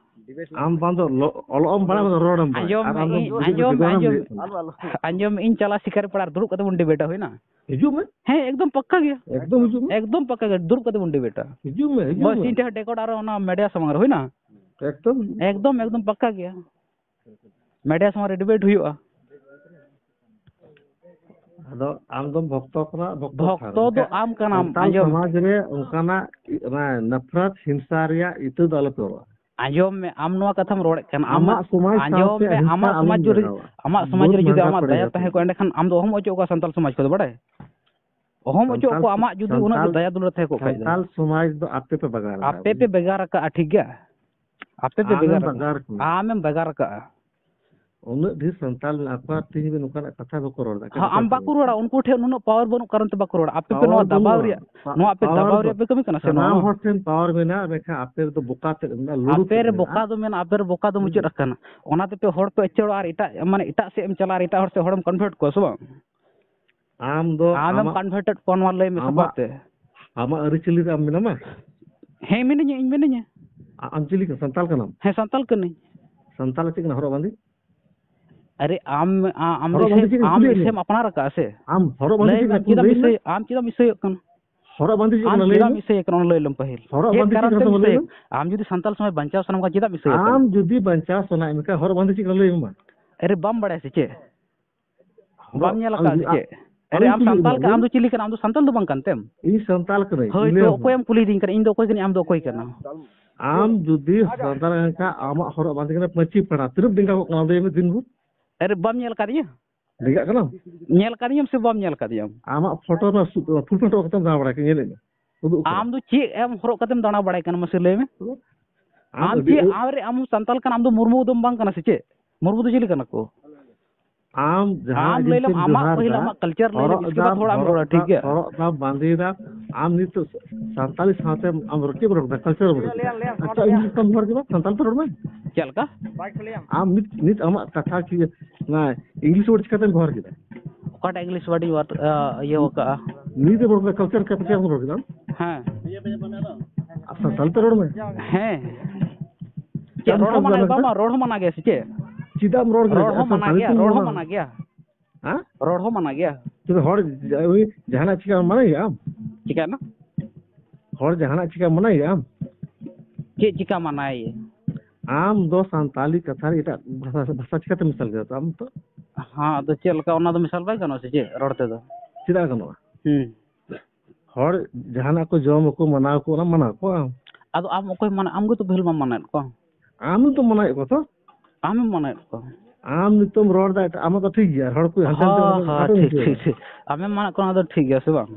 ᱟᱢ ᱵᱟᱝ ᱫᱚ ᱞᱚ-, ᱚᱞᱚᱜ ᱮᱢ ᱵᱟᱲᱟᱭᱟ, ᱟᱢ ᱫᱚ ᱨᱚᱲ ᱮᱢ ᱵᱟᱲᱟᱭᱟ᱾ ᱟᱸᱡᱚᱢ ᱟᱨ ᱟᱢ ᱢᱮ, ᱫᱚ ᱤᱧ ᱵᱤᱫᱩᱨ ᱟᱸᱡᱚᱢ, ᱵᱤᱫᱩᱨ ᱮᱢ ᱟᱸᱡᱚᱢ, ᱞᱟᱹᱭᱮᱫ ᱠᱟᱱᱟ᱾ ᱟᱸᱡᱚᱢ ᱢᱮ, ᱤᱧ ᱪᱟᱞᱟᱜ ᱥᱤᱠᱟᱨᱤ ᱯᱟᱲᱟ ᱨᱮ ᱫᱩᱲᱩᱵ ᱠᱟᱛᱮ ᱵᱚᱱ ᱰᱤᱵᱮᱴᱟ, ᱦᱩᱭᱱᱟ? ᱦᱤᱡᱩᱜ ᱢᱮ᱾ ᱦᱮᱸ, ᱮᱠᱫᱚᱢ ᱯᱟᱠᱠᱟ ᱜᱮᱭᱟ᱾ ᱮᱠᱫᱚᱢ ᱦᱤᱡᱩᱜ ᱢᱮ᱾ ᱮᱠᱫᱚᱢ ᱯᱟᱠᱠᱟ ᱜᱮᱭᱟ, ᱫᱩᱲᱩᱵ ᱠᱟᱛᱮ ᱵᱚᱱ ᱰᱤᱵᱮᱴᱟ᱾ ᱦᱤᱡᱩᱜ ᱢᱮ, ᱦᱤᱡᱩᱜ ᱵᱟᱥ, ᱢᱮ᱾ ᱤᱧ ᱴᱷᱮᱱ ᱰᱮᱠᱚᱨ ᱟᱨ ᱚᱱᱟ ᱢᱤᱰᱤᱭᱟ ᱥᱟᱢᱟᱝ ᱨᱮ, ᱦᱩᱭᱱᱟ? ᱮᱠᱫᱚᱢ᱾ ᱮᱠᱫᱚᱢ, ᱮᱠᱫᱚᱢ ᱯᱟᱠᱠᱟ ᱜᱮᱭᱟ᱾ ᱢᱤᱰᱤᱭᱟ ᱥᱟᱢᱟᱝ ᱨᱮ ᱰᱤᱵᱮᱴ ᱦᱩᱭᱩᱜᱼᱟ᱾ ᱟᱫᱚ ᱟᱢ ᱫᱚᱢ ᱵᱷᱚᱠᱛᱚ ᱠᱟᱱᱟ, ᱵᱷᱚᱠᱛᱚ ᱵᱷᱚᱠᱛᱚ ᱴᱷᱟᱶ ᱫᱚ ᱨᱮ᱾ ᱟᱢ ᱠᱟᱱᱟᱢ, ᱥᱟᱱᱛᱟᱲ ᱟᱸᱡᱚᱢ᱾ ᱥᱚᱢᱟᱡᱽ ᱨᱮ ᱚᱱᱠᱟᱱᱟᱜ ᱚᱱᱟ ᱱᱟᱯᱷᱨᱟᱛ, ᱦᱤᱝᱥᱟ ᱨᱮᱭᱟᱜ ᱤᱛᱟᱹ ᱫᱚ ᱟᱞᱚᱯᱮ ᱨᱚᱲᱟ᱾ ᱟᱸᱡᱚᱢ ᱢᱮ, ᱟᱢ ᱱᱚᱣᱟ ᱠᱟᱛᱷᱟᱢ ᱨᱚᱲᱮᱫ ᱠᱟᱱ, ᱟᱢᱟᱜ ᱟᱢᱟᱜ ᱥᱚᱢᱟᱡᱽ ᱟᱸᱡᱚᱢ ᱥᱟᱶᱛᱮ ᱢᱮ, ᱦᱤᱝᱥᱟ ᱟᱢᱟᱜ ᱟᱞᱚᱢ ᱥᱚᱢᱟᱡᱽ ᱡᱩᱫᱤ, ᱞᱟᱜᱟᱣᱟ᱾ ᱟᱢᱟᱜ ᱥᱚᱢᱟᱡᱽ ᱵᱚᱦᱩᱛ ᱨᱮ ᱡᱩᱫᱤ ᱢᱟᱦᱟᱝᱜᱟ ᱟᱢᱟᱜ ᱯᱟᱲᱮᱜᱟ ᱫᱟᱭᱟ ᱛᱟᱦᱮᱸ ᱛᱩᱢᱠᱳ᱾ ᱠᱚᱜᱼᱟ, ᱮᱸᱰᱮᱠᱷᱟᱱ ᱟᱢ ᱫᱚ ᱚᱦᱚᱢ ᱚᱪᱚᱜ ᱠᱚᱣᱟ ᱥᱟᱱᱛᱟᱞ ᱥᱚᱢᱟᱡᱽ ᱠᱷᱚᱱ ᱫᱚ, ᱵᱟᱲᱟᱭ? ᱚᱦᱚᱢ ᱚᱪᱚᱜ ᱥᱟᱱᱛᱟᱞ, ᱠᱚᱣᱟ, ᱟᱢᱟᱜ ᱡᱩᱫᱤ ᱩᱱᱟᱹᱜ ᱥᱟᱱᱛᱟᱞ, ᱫᱟᱭᱟ ᱫᱩᱞᱟᱹᱲ ᱛᱟᱦᱮᱸ ᱠᱚᱜ ᱠᱷᱟᱡ ᱫᱚ᱾ ᱥᱟᱱᱛᱟᱞ ᱥᱚᱢᱟᱡᱽ ᱫᱚ ᱟᱯᱮ ᱯᱮ ᱵᱟᱜᱟᱣ ᱟᱠᱟᱫᱼᱟ, ᱟᱯᱮ ᱯᱮ ᱵᱩᱡᱷᱟᱹᱣ? ᱵᱮᱜᱟᱨ ᱟᱠᱟᱫᱼᱟ, ᱴᱷᱤᱠ ᱜᱮᱭᱟ? ᱟᱯᱮ ᱯᱮ ᱟᱢᱮᱢ ᱵᱮᱜᱟᱨ ᱵᱟᱜᱟᱣ ᱟᱠᱟᱫᱼᱟ᱾ ᱟᱠᱟᱱᱟ᱾ ᱟᱢᱮᱢ ᱵᱮᱜᱟᱨ ᱟᱠᱟᱫᱼᱟ᱾ ᱩᱱᱟᱹᱜ ᱰᱷᱮᱨ ᱥᱟᱱᱛᱟᱞ ᱢᱮᱱᱟᱜ ᱠᱚᱣᱟ, ᱛᱮᱦᱮᱧ ᱦᱟᱹᱵᱤᱡ ᱱᱚᱝᱠᱟᱱᱟᱜ ᱠᱟᱛᱷᱟ ᱵᱟᱠᱚ ᱨᱚᱲ ᱮᱫᱟ᱾ ᱦᱮᱸ, ᱟᱢ ᱵᱟᱠᱚ ᱨᱚᱲᱟ, ᱩᱱᱠᱩ ᱴᱷᱮᱱ ᱱᱩᱱᱟᱹᱜ ᱯᱟᱣᱟᱨ ᱵᱟᱹᱱᱩᱜ ᱠᱟᱨᱚᱱ ᱛᱮ ᱵᱟᱠᱚ ᱨᱚᱲᱟ᱾ ᱟᱯᱮ ᱯᱮ ᱯᱟᱣᱟᱨ ᱱᱚᱣᱟ ᱫᱟᱵᱟᱣ ᱵᱟᱹᱱᱩᱜᱼᱟ᱾ ᱨᱮᱭᱟᱜ, ᱯᱟ-, ᱱᱚᱣᱟ ᱟᱯᱮ ᱯᱟᱣᱟᱨ ᱫᱟᱵᱟᱣ ᱫᱚ ᱨᱮᱭᱟᱜ ᱯᱮ ᱠᱟᱹᱢᱤ ᱠᱟᱱᱟ ᱥᱮ ᱥᱟᱱᱟᱢ ᱱᱚᱣᱟ? ᱦᱚᱲ ᱴᱷᱮᱱ ᱯᱟᱣᱟᱨ ᱢᱮᱱᱟᱜᱼᱟ, ᱢᱮᱱᱠᱷᱟᱱ ᱟᱯᱮ ᱨᱮᱫᱚ ᱵᱚᱠᱟ ᱛᱮᱫ ᱢᱮᱱᱟᱜᱼᱟ, ᱞᱩᱰᱩ ᱟᱯᱮ ᱛᱮᱫ ᱨᱮ ᱢᱮᱱᱟᱜᱼᱟ᱾ ᱵᱚᱠᱟ ᱫᱚ ᱢᱮᱱᱟᱜᱼᱟ, ᱟᱯᱮ ᱨᱮ ᱵᱚᱠᱟ ᱫᱚ ᱦᱩᱸ᱾ ᱢᱩᱪᱟᱹᱫ ᱟᱠᱟᱱᱟ᱾ ᱚᱱᱟ ᱛᱮᱯᱮ ᱦᱚᱲ ᱯᱮ ᱟᱹᱪᱟᱹᱲᱚᱜᱼᱟ ᱟᱨ ᱮᱴᱟᱜ, ᱢᱟᱱᱮ ᱮᱴᱟᱜ ᱥᱮᱫ ᱮᱢ ᱪᱟᱞᱟᱜᱼᱟ ᱟᱨ ᱮᱴᱟᱜ ᱦᱚᱲ ᱥᱮᱫ ᱦᱚᱲᱮᱢ convert ᱠᱚᱣᱟ ᱥᱮ ᱵᱟᱝ? ᱟᱢ ᱫᱚ ᱟᱢᱮᱢ ᱟᱢᱟᱜ, converted ᱠᱚᱣᱟ, ᱱᱚᱣᱟ ᱞᱟᱹᱭ ᱢᱮ ᱥᱚᱵᱷᱟᱵ ᱟᱢᱟᱜ, ᱛᱮ᱾ ᱟᱢᱟᱜ ᱟᱹᱨᱤᱪᱟᱹᱞᱤ ᱨᱮ ᱟᱢ ᱢᱮᱱᱟᱢᱟ? ᱦᱮᱸ, ᱢᱤᱱᱟᱹᱧᱟ, ᱤᱧ ᱢᱤᱱᱟᱹᱧᱟ᱾ ᱟ-, ᱟᱢ ᱪᱤᱞᱤ ᱠᱟᱱᱟ? ᱥᱟᱱᱛᱟᱞ ᱠᱟᱱᱟᱢ? ᱦᱮᱸ, ᱥᱟᱱᱛᱟᱞ ᱠᱟᱹᱱᱟᱹᱧ᱾ ᱥᱟᱱᱛᱟᱞ ᱪᱮᱫ ᱠᱟᱱᱟ ᱦᱚᱨᱚᱜ ᱵᱟᱸᱫᱮ? ᱟᱨᱮ, ᱟᱢ, ᱟ-, ᱟᱢ ᱦᱚᱨᱚᱜ ᱵᱟᱸᱫᱮ ᱫᱤᱥᱚᱢ, ᱪᱮᱫ ᱠᱟᱱᱟ? ᱟᱢ ᱠᱩᱞᱤᱭᱮᱫ ᱢᱮᱭᱟ᱾ ᱫᱤᱥᱚᱢ ᱟᱯᱱᱟᱨ ᱟᱠᱟᱫᱼᱟ ᱥᱮ? ᱟᱢ ᱦᱚᱨᱚᱜ ᱵᱟᱸᱫᱮ ᱞᱟᱹᱭ ᱪᱮᱫ ᱢᱮ, ᱠᱟᱱᱟ? ᱟᱢ ᱠᱩᱞᱤ ᱪᱮᱫᱟᱜ ᱞᱟᱹᱭ ᱢᱮ᱾ ᱤᱥᱟᱹᱭ-, ᱟᱢ ᱪᱮᱫᱟᱜ ᱤᱥᱟᱹᱭᱚᱜ ᱠᱟᱱᱟ? ᱦᱚᱨᱚᱜ ᱵᱟᱸᱫᱮ ᱪᱮᱫ ᱟᱢ ᱠᱟᱱᱟ? ᱞᱟᱹᱭ ᱪᱮᱫᱟᱜ ᱢᱮ᱾ ᱤᱥᱟᱹᱭᱚᱜ ᱠᱟᱱᱟ? ᱚᱱᱟ ᱞᱟᱹᱭ ᱞᱮᱢ ᱯᱟᱹᱦᱤᱞ᱾ ᱦᱚᱨᱚᱜ ᱪᱮᱫ ᱵᱟᱸᱫᱮ ᱪᱮᱫ ᱠᱟᱨᱚᱱ ᱠᱟᱱᱟ? ᱛᱮᱢ ᱛᱟᱢᱟ ᱞᱟᱹᱭ ᱤᱥᱟᱹᱭᱚᱜ ᱢᱮ᱾ ᱠᱟᱱᱟ? ᱟᱢ ᱡᱩᱫᱤ ᱥᱟᱱᱛᱟᱞ ᱥᱚᱢᱟᱡᱽ ᱵᱟᱧᱪᱟᱣ ᱥᱟᱱᱟᱭᱮᱫ ᱢᱮᱠᱷᱟᱱ ᱦᱚᱨᱚᱜ ᱟᱢ ᱵᱟᱸᱫᱮ ᱪᱮᱫ ᱡᱩᱫᱤ ᱠᱟᱱᱟ? ᱛᱟᱢ ᱵᱟᱧᱪᱟᱣ ᱥᱟᱱᱟᱭᱮᱫ ᱢᱮᱠᱷᱟᱱ ᱦᱚᱨᱚᱜ ᱵᱟᱸᱫᱮ ᱪᱮᱫ ᱠᱟᱱᱟ? ᱞᱟᱹᱭ ᱢᱮ ᱢᱟ᱾ ᱟᱨᱮ, ᱵᱟᱢ ᱵᱟᱲᱟᱭᱟ ᱥᱮ ᱪᱮᱫ? ᱦᱚᱨᱚᱜ ᱵᱟᱢ ᱧᱮᱞ ᱟᱠᱟᱫᱼᱟ ᱥᱮ ᱪᱮᱫ? ᱟᱨᱮ, ᱟᱢ ᱠᱩᱞᱤᱭᱮᱫ ᱥᱟᱱᱛᱟᱞ ᱢᱮᱭᱟ, ᱠᱟᱱᱟ, ᱞᱟᱹᱭ ᱟᱢ ᱢᱮ᱾ ᱫᱚ ᱪᱤᱞᱤ ᱠᱟᱱᱟ? ᱟᱢ ᱫᱚ ᱥᱟᱱᱛᱟᱞ ᱫᱚ ᱵᱟᱝ ᱠᱟᱱ ᱛᱮᱢ? ᱤᱧ ᱥᱟᱱᱛᱟᱞ ᱠᱟᱹᱱᱟᱹᱧ, ᱦᱳᱭ, ᱤᱧ ᱛᱚ ᱞᱟᱹᱭ ᱟᱢ ᱚᱠᱚᱭᱮᱢ ᱠᱟᱱᱟ᱾ ᱠᱩᱞᱤ ᱫᱤᱧ ᱠᱟᱱᱟ? ᱤᱧ ᱫᱚ ᱚᱠᱚᱭ ᱠᱟᱹᱱᱟᱹᱧ? ᱟᱢ ᱫᱚ ᱚᱠᱚᱭ ᱠᱟᱱᱟ? ᱟᱢ ᱡᱩᱫᱤ ᱥᱟᱱᱛᱟᱲ ᱠᱟᱱ ᱠᱷᱟᱱ, ᱟᱢᱟᱜ ᱦᱚᱨᱚᱜ ᱵᱟᱸᱫᱮ ᱠᱟᱱᱟ ᱯᱟᱹᱧᱪᱤ ᱯᱟᱲᱟ, ᱛᱤᱱᱟᱹᱜ ᱰᱮᱸᱜᱟ ᱠᱚᱜ ᱠᱟᱱᱟ ᱞᱟᱹᱭ ᱢᱮ ᱫᱤᱱ ᱵᱷᱳᱨ? ᱟᱨᱮ, ᱵᱟᱢ ᱧᱮᱞ ᱟᱠᱟᱫᱤᱧᱟ? ᱰᱮᱸᱜᱟᱜ ᱠᱟᱱᱟᱢ? ᱧᱮᱞ ᱟᱠᱟᱫᱤᱧᱟᱢ ᱥᱮ ᱵᱟᱢ ᱧᱮᱞ ᱟᱠᱟᱫᱤᱧᱟᱢ? ᱟᱢᱟᱜ ᱯᱷᱳᱴᱳ ᱨᱮᱱᱟᱜ ᱥᱩ-, ᱯᱷᱩᱞ ᱯᱮᱱᱴ ᱦᱚᱨᱚᱜ ᱠᱟᱛᱮᱢ ᱫᱟᱬᱟ ᱵᱟᱲᱟᱭ ᱠᱟᱱᱟ, ᱧᱮᱞᱮᱫ ᱢᱮ᱾ ᱩᱫᱩᱜ ᱩᱛᱟᱹᱨ᱾ ᱟᱢ ᱫᱚ ᱪᱮᱫ ᱮᱢ ᱦᱚᱨᱚᱜ ᱠᱟᱛᱮᱢ ᱫᱟᱬᱟ ᱵᱟᱲᱟᱭ ᱠᱟᱱᱟ, ᱢᱟᱥᱮ ᱞᱟᱹᱭ ᱢᱮ? ᱟᱢ ᱟᱢ ᱟᱹᱰᱤ ᱪᱮᱫ, ᱟᱹᱰ- ᱟᱢ ᱨᱮ, ᱟᱢ ᱥᱟᱱᱛᱟᱞ ᱠᱟᱱᱟ, ᱟᱢ ᱫᱚ ᱢᱩᱨᱢᱩ ᱫᱚᱢ ᱵᱟᱝ ᱠᱟᱱᱟ ᱥᱮ ᱪᱮᱫ? ᱢᱩᱨᱢᱩ ᱫᱚ ᱪᱤᱞᱤ ᱠᱟᱱᱟ ᱠᱚ? ᱟᱢ ᱡᱟᱦᱟᱸ ᱟᱢ ᱞᱟᱹᱭ ᱡᱤᱱᱤᱥ ᱞᱮᱢ, ᱮᱢ ᱟᱢᱟᱜ ᱡᱚᱦᱟᱨ ᱯᱟᱹᱦᱤᱞ ᱫᱟ, ᱟᱢᱟᱜ culture ᱞᱟᱹᱭ ᱞᱮᱢ, ᱦᱚᱨᱚᱜ ᱤᱥᱠᱮ ᱵᱟᱫ ᱫᱟᱢ, ᱦᱚᱲᱟᱜ ᱮᱢ ᱦᱚᱨᱚᱜ ᱨᱚᱲᱟ, ᱴᱷᱤᱠ ᱫᱟᱢ, ᱜᱮᱭᱟ? ᱦᱚᱨᱚᱜ ᱫᱟᱢ, ᱵᱟᱸᱫᱮᱭ ᱫᱟᱢ, ᱟᱢ ᱱᱤᱛᱚᱜ ᱥᱟᱱᱛᱟᱲᱤ ᱥᱟᱶᱛᱮ ᱟᱢ ᱨᱚᱲ ᱪᱮᱫ ᱮᱢ ᱨᱚᱲ ᱫᱟ? Culture ᱮᱢ ᱨᱚᱲ ᱫᱟ? ᱟᱪᱪᱷᱟ, English ᱛᱮᱢ ᱵᱮᱵᱚᱦᱟᱨ ᱠᱮᱫᱟ, ᱥᱟᱱᱛᱟᱲ ᱛᱮ ᱨᱚᱲ ᱢᱮ᱾ ᱪᱮᱫ ᱞᱮᱠᱟ? ᱟᱢ ᱱᱤᱛ, ᱱᱤᱛ ᱟᱢᱟᱜ ᱠᱟᱛᱷᱟ ᱠᱤ ᱚᱱᱟ English word ᱪᱤᱠᱟᱹᱛᱮᱢ ᱵᱮᱵᱚᱦᱟᱨ ᱠᱮᱫᱟ? ᱚᱠᱟᱴᱟᱜ ᱤᱝᱞᱤᱥ ᱣᱟᱨᱰ ᱤᱧ ᱤᱭᱟᱹ ᱟᱠᱟᱜᱼᱟ? ᱱᱤᱭᱟᱹ ᱫᱚ ᱨᱚᱲ ᱠᱟᱱᱟ, ᱠᱟᱞᱪᱟᱨ ᱠᱟᱯᱪᱟᱨ ᱨᱚᱲ ᱠᱮᱫᱟᱢ᱾ ᱦᱮᱸ᱾ ᱟᱨ ᱥᱟᱱᱛᱟᱲᱤ ᱛᱮ ᱨᱚᱲ ᱢᱮ᱾ ᱦᱮᱸ᱾ ᱪᱮᱫ ᱨᱚᱲ ᱦᱚᱸ ᱢᱟᱱᱟ ᱜᱮᱭᱟ, ᱵᱟᱝ, ᱵᱟᱝ, ᱨᱚᱲ ᱦᱚᱸ ᱢᱟᱱᱟ ᱜᱮᱭᱟ ᱥᱮ ᱪᱮᱫ? ᱪᱮᱫᱟᱜ ᱮᱢ ᱨᱚᱲ ᱜᱮᱭᱟ? ᱨᱚᱲ ᱦᱚᱸ ᱢᱟᱱᱟ ᱜᱮᱭᱟ, ᱨᱚᱲ ᱦᱚᱸ ᱢᱟᱱᱟ ᱜᱮᱭᱟ᱾ ᱦᱮᱸ? ᱨᱚᱲ ᱦᱚᱸ ᱢᱟᱱᱟ ᱜᱮᱭᱟ᱾ ᱦᱚᱲ ᱡᱟᱦᱟᱱᱟᱜ ᱪᱤᱠᱟ ᱢᱟᱱᱟ ᱜᱮᱭᱟ ᱟᱢ? ᱪᱤᱠᱟᱹᱭᱮᱱᱟ? ᱦᱚᱲ ᱡᱟᱦᱟᱱᱟᱜ ᱪᱤᱠᱟ ᱢᱟᱱᱟ ᱜᱮᱭᱟ ᱟᱢ? ᱪᱮᱫ ᱪᱤᱠᱟ ᱢᱟᱱᱟᱭ? ᱟᱢ ᱫᱚ ᱥᱟᱱᱛᱟᱞᱤ ᱠᱟᱛᱷᱟ ᱨᱮ ᱮᱴᱟᱜ ᱵᱷᱟᱥᱟ, ᱵᱷᱟᱥᱟ ᱪᱤᱠᱟᱹᱛᱮᱢ ᱢᱮᱥᱟᱞ ᱠᱮᱫᱟ ᱟᱢ ᱫᱚ? ᱦᱮᱸ, ᱟᱫᱚ ᱪᱮᱫ ᱞᱮᱠᱟ ᱚᱱᱟ ᱫᱚ ᱢᱮᱥᱟᱞ ᱵᱟᱭ ᱜᱟᱱᱚᱜᱼᱟ ᱥᱮ ᱪᱮᱫ ᱨᱚᱲ ᱛᱮᱫᱚ? ᱪᱮᱫᱟᱜ ᱜᱟᱱᱚᱜᱼᱟ? ᱦᱩᱸ᱾ ᱦᱚᱲ ᱡᱟᱦᱟᱱᱟᱜ ᱠᱚ ᱡᱚᱢ ᱟᱠᱚ, ᱢᱟᱱᱟᱣ ᱟᱠᱚ, ᱚᱱᱟ ᱢᱟᱱᱟᱣ ᱠᱚᱣᱟ᱾ ᱟᱫᱚ ᱟᱢ ᱚᱠᱚᱭ ᱢᱟᱱᱟ, ᱟᱢ ᱜᱮᱛᱚ ᱯᱟᱹᱦᱤᱞ ᱢᱟᱢ ᱢᱟᱱᱟᱭᱮᱫ ᱠᱚᱣᱟ᱾ ᱟᱢ ᱫᱚ ᱢᱟᱱᱟᱭᱮᱫ ᱠᱚᱣᱟ ᱛᱚ? ᱟᱢᱮᱢ ᱢᱟᱱᱟᱭᱮᱫ ᱠᱚᱣᱟ᱾ ᱟᱢ ᱱᱤᱛᱚᱜ ᱨᱚᱲ ᱫᱟ, ᱟᱢᱟᱜ ᱫᱚ ᱴᱷᱤᱠ ᱜᱮᱭᱟ, ᱦᱚᱲ ᱠᱚ ᱦᱟᱱᱛᱮ ᱱᱟᱛᱮ ᱦᱚᱸ, ᱨᱚᱲ ᱦᱚᱸ, ᱦᱟᱯᱮ ᱴᱷᱤᱠ, ᱢᱩᱪᱟᱹᱫ᱾ ᱴᱷᱤᱠ, ᱴᱷᱤᱠ᱾ ᱟᱢᱮᱢ ᱢᱟᱱᱟᱜ ᱠᱟᱱᱟ, ᱚᱱᱟ ᱫᱚ ᱴᱷᱤᱠ ᱜᱮᱭᱟ ᱥᱮ ᱵᱟᱝ?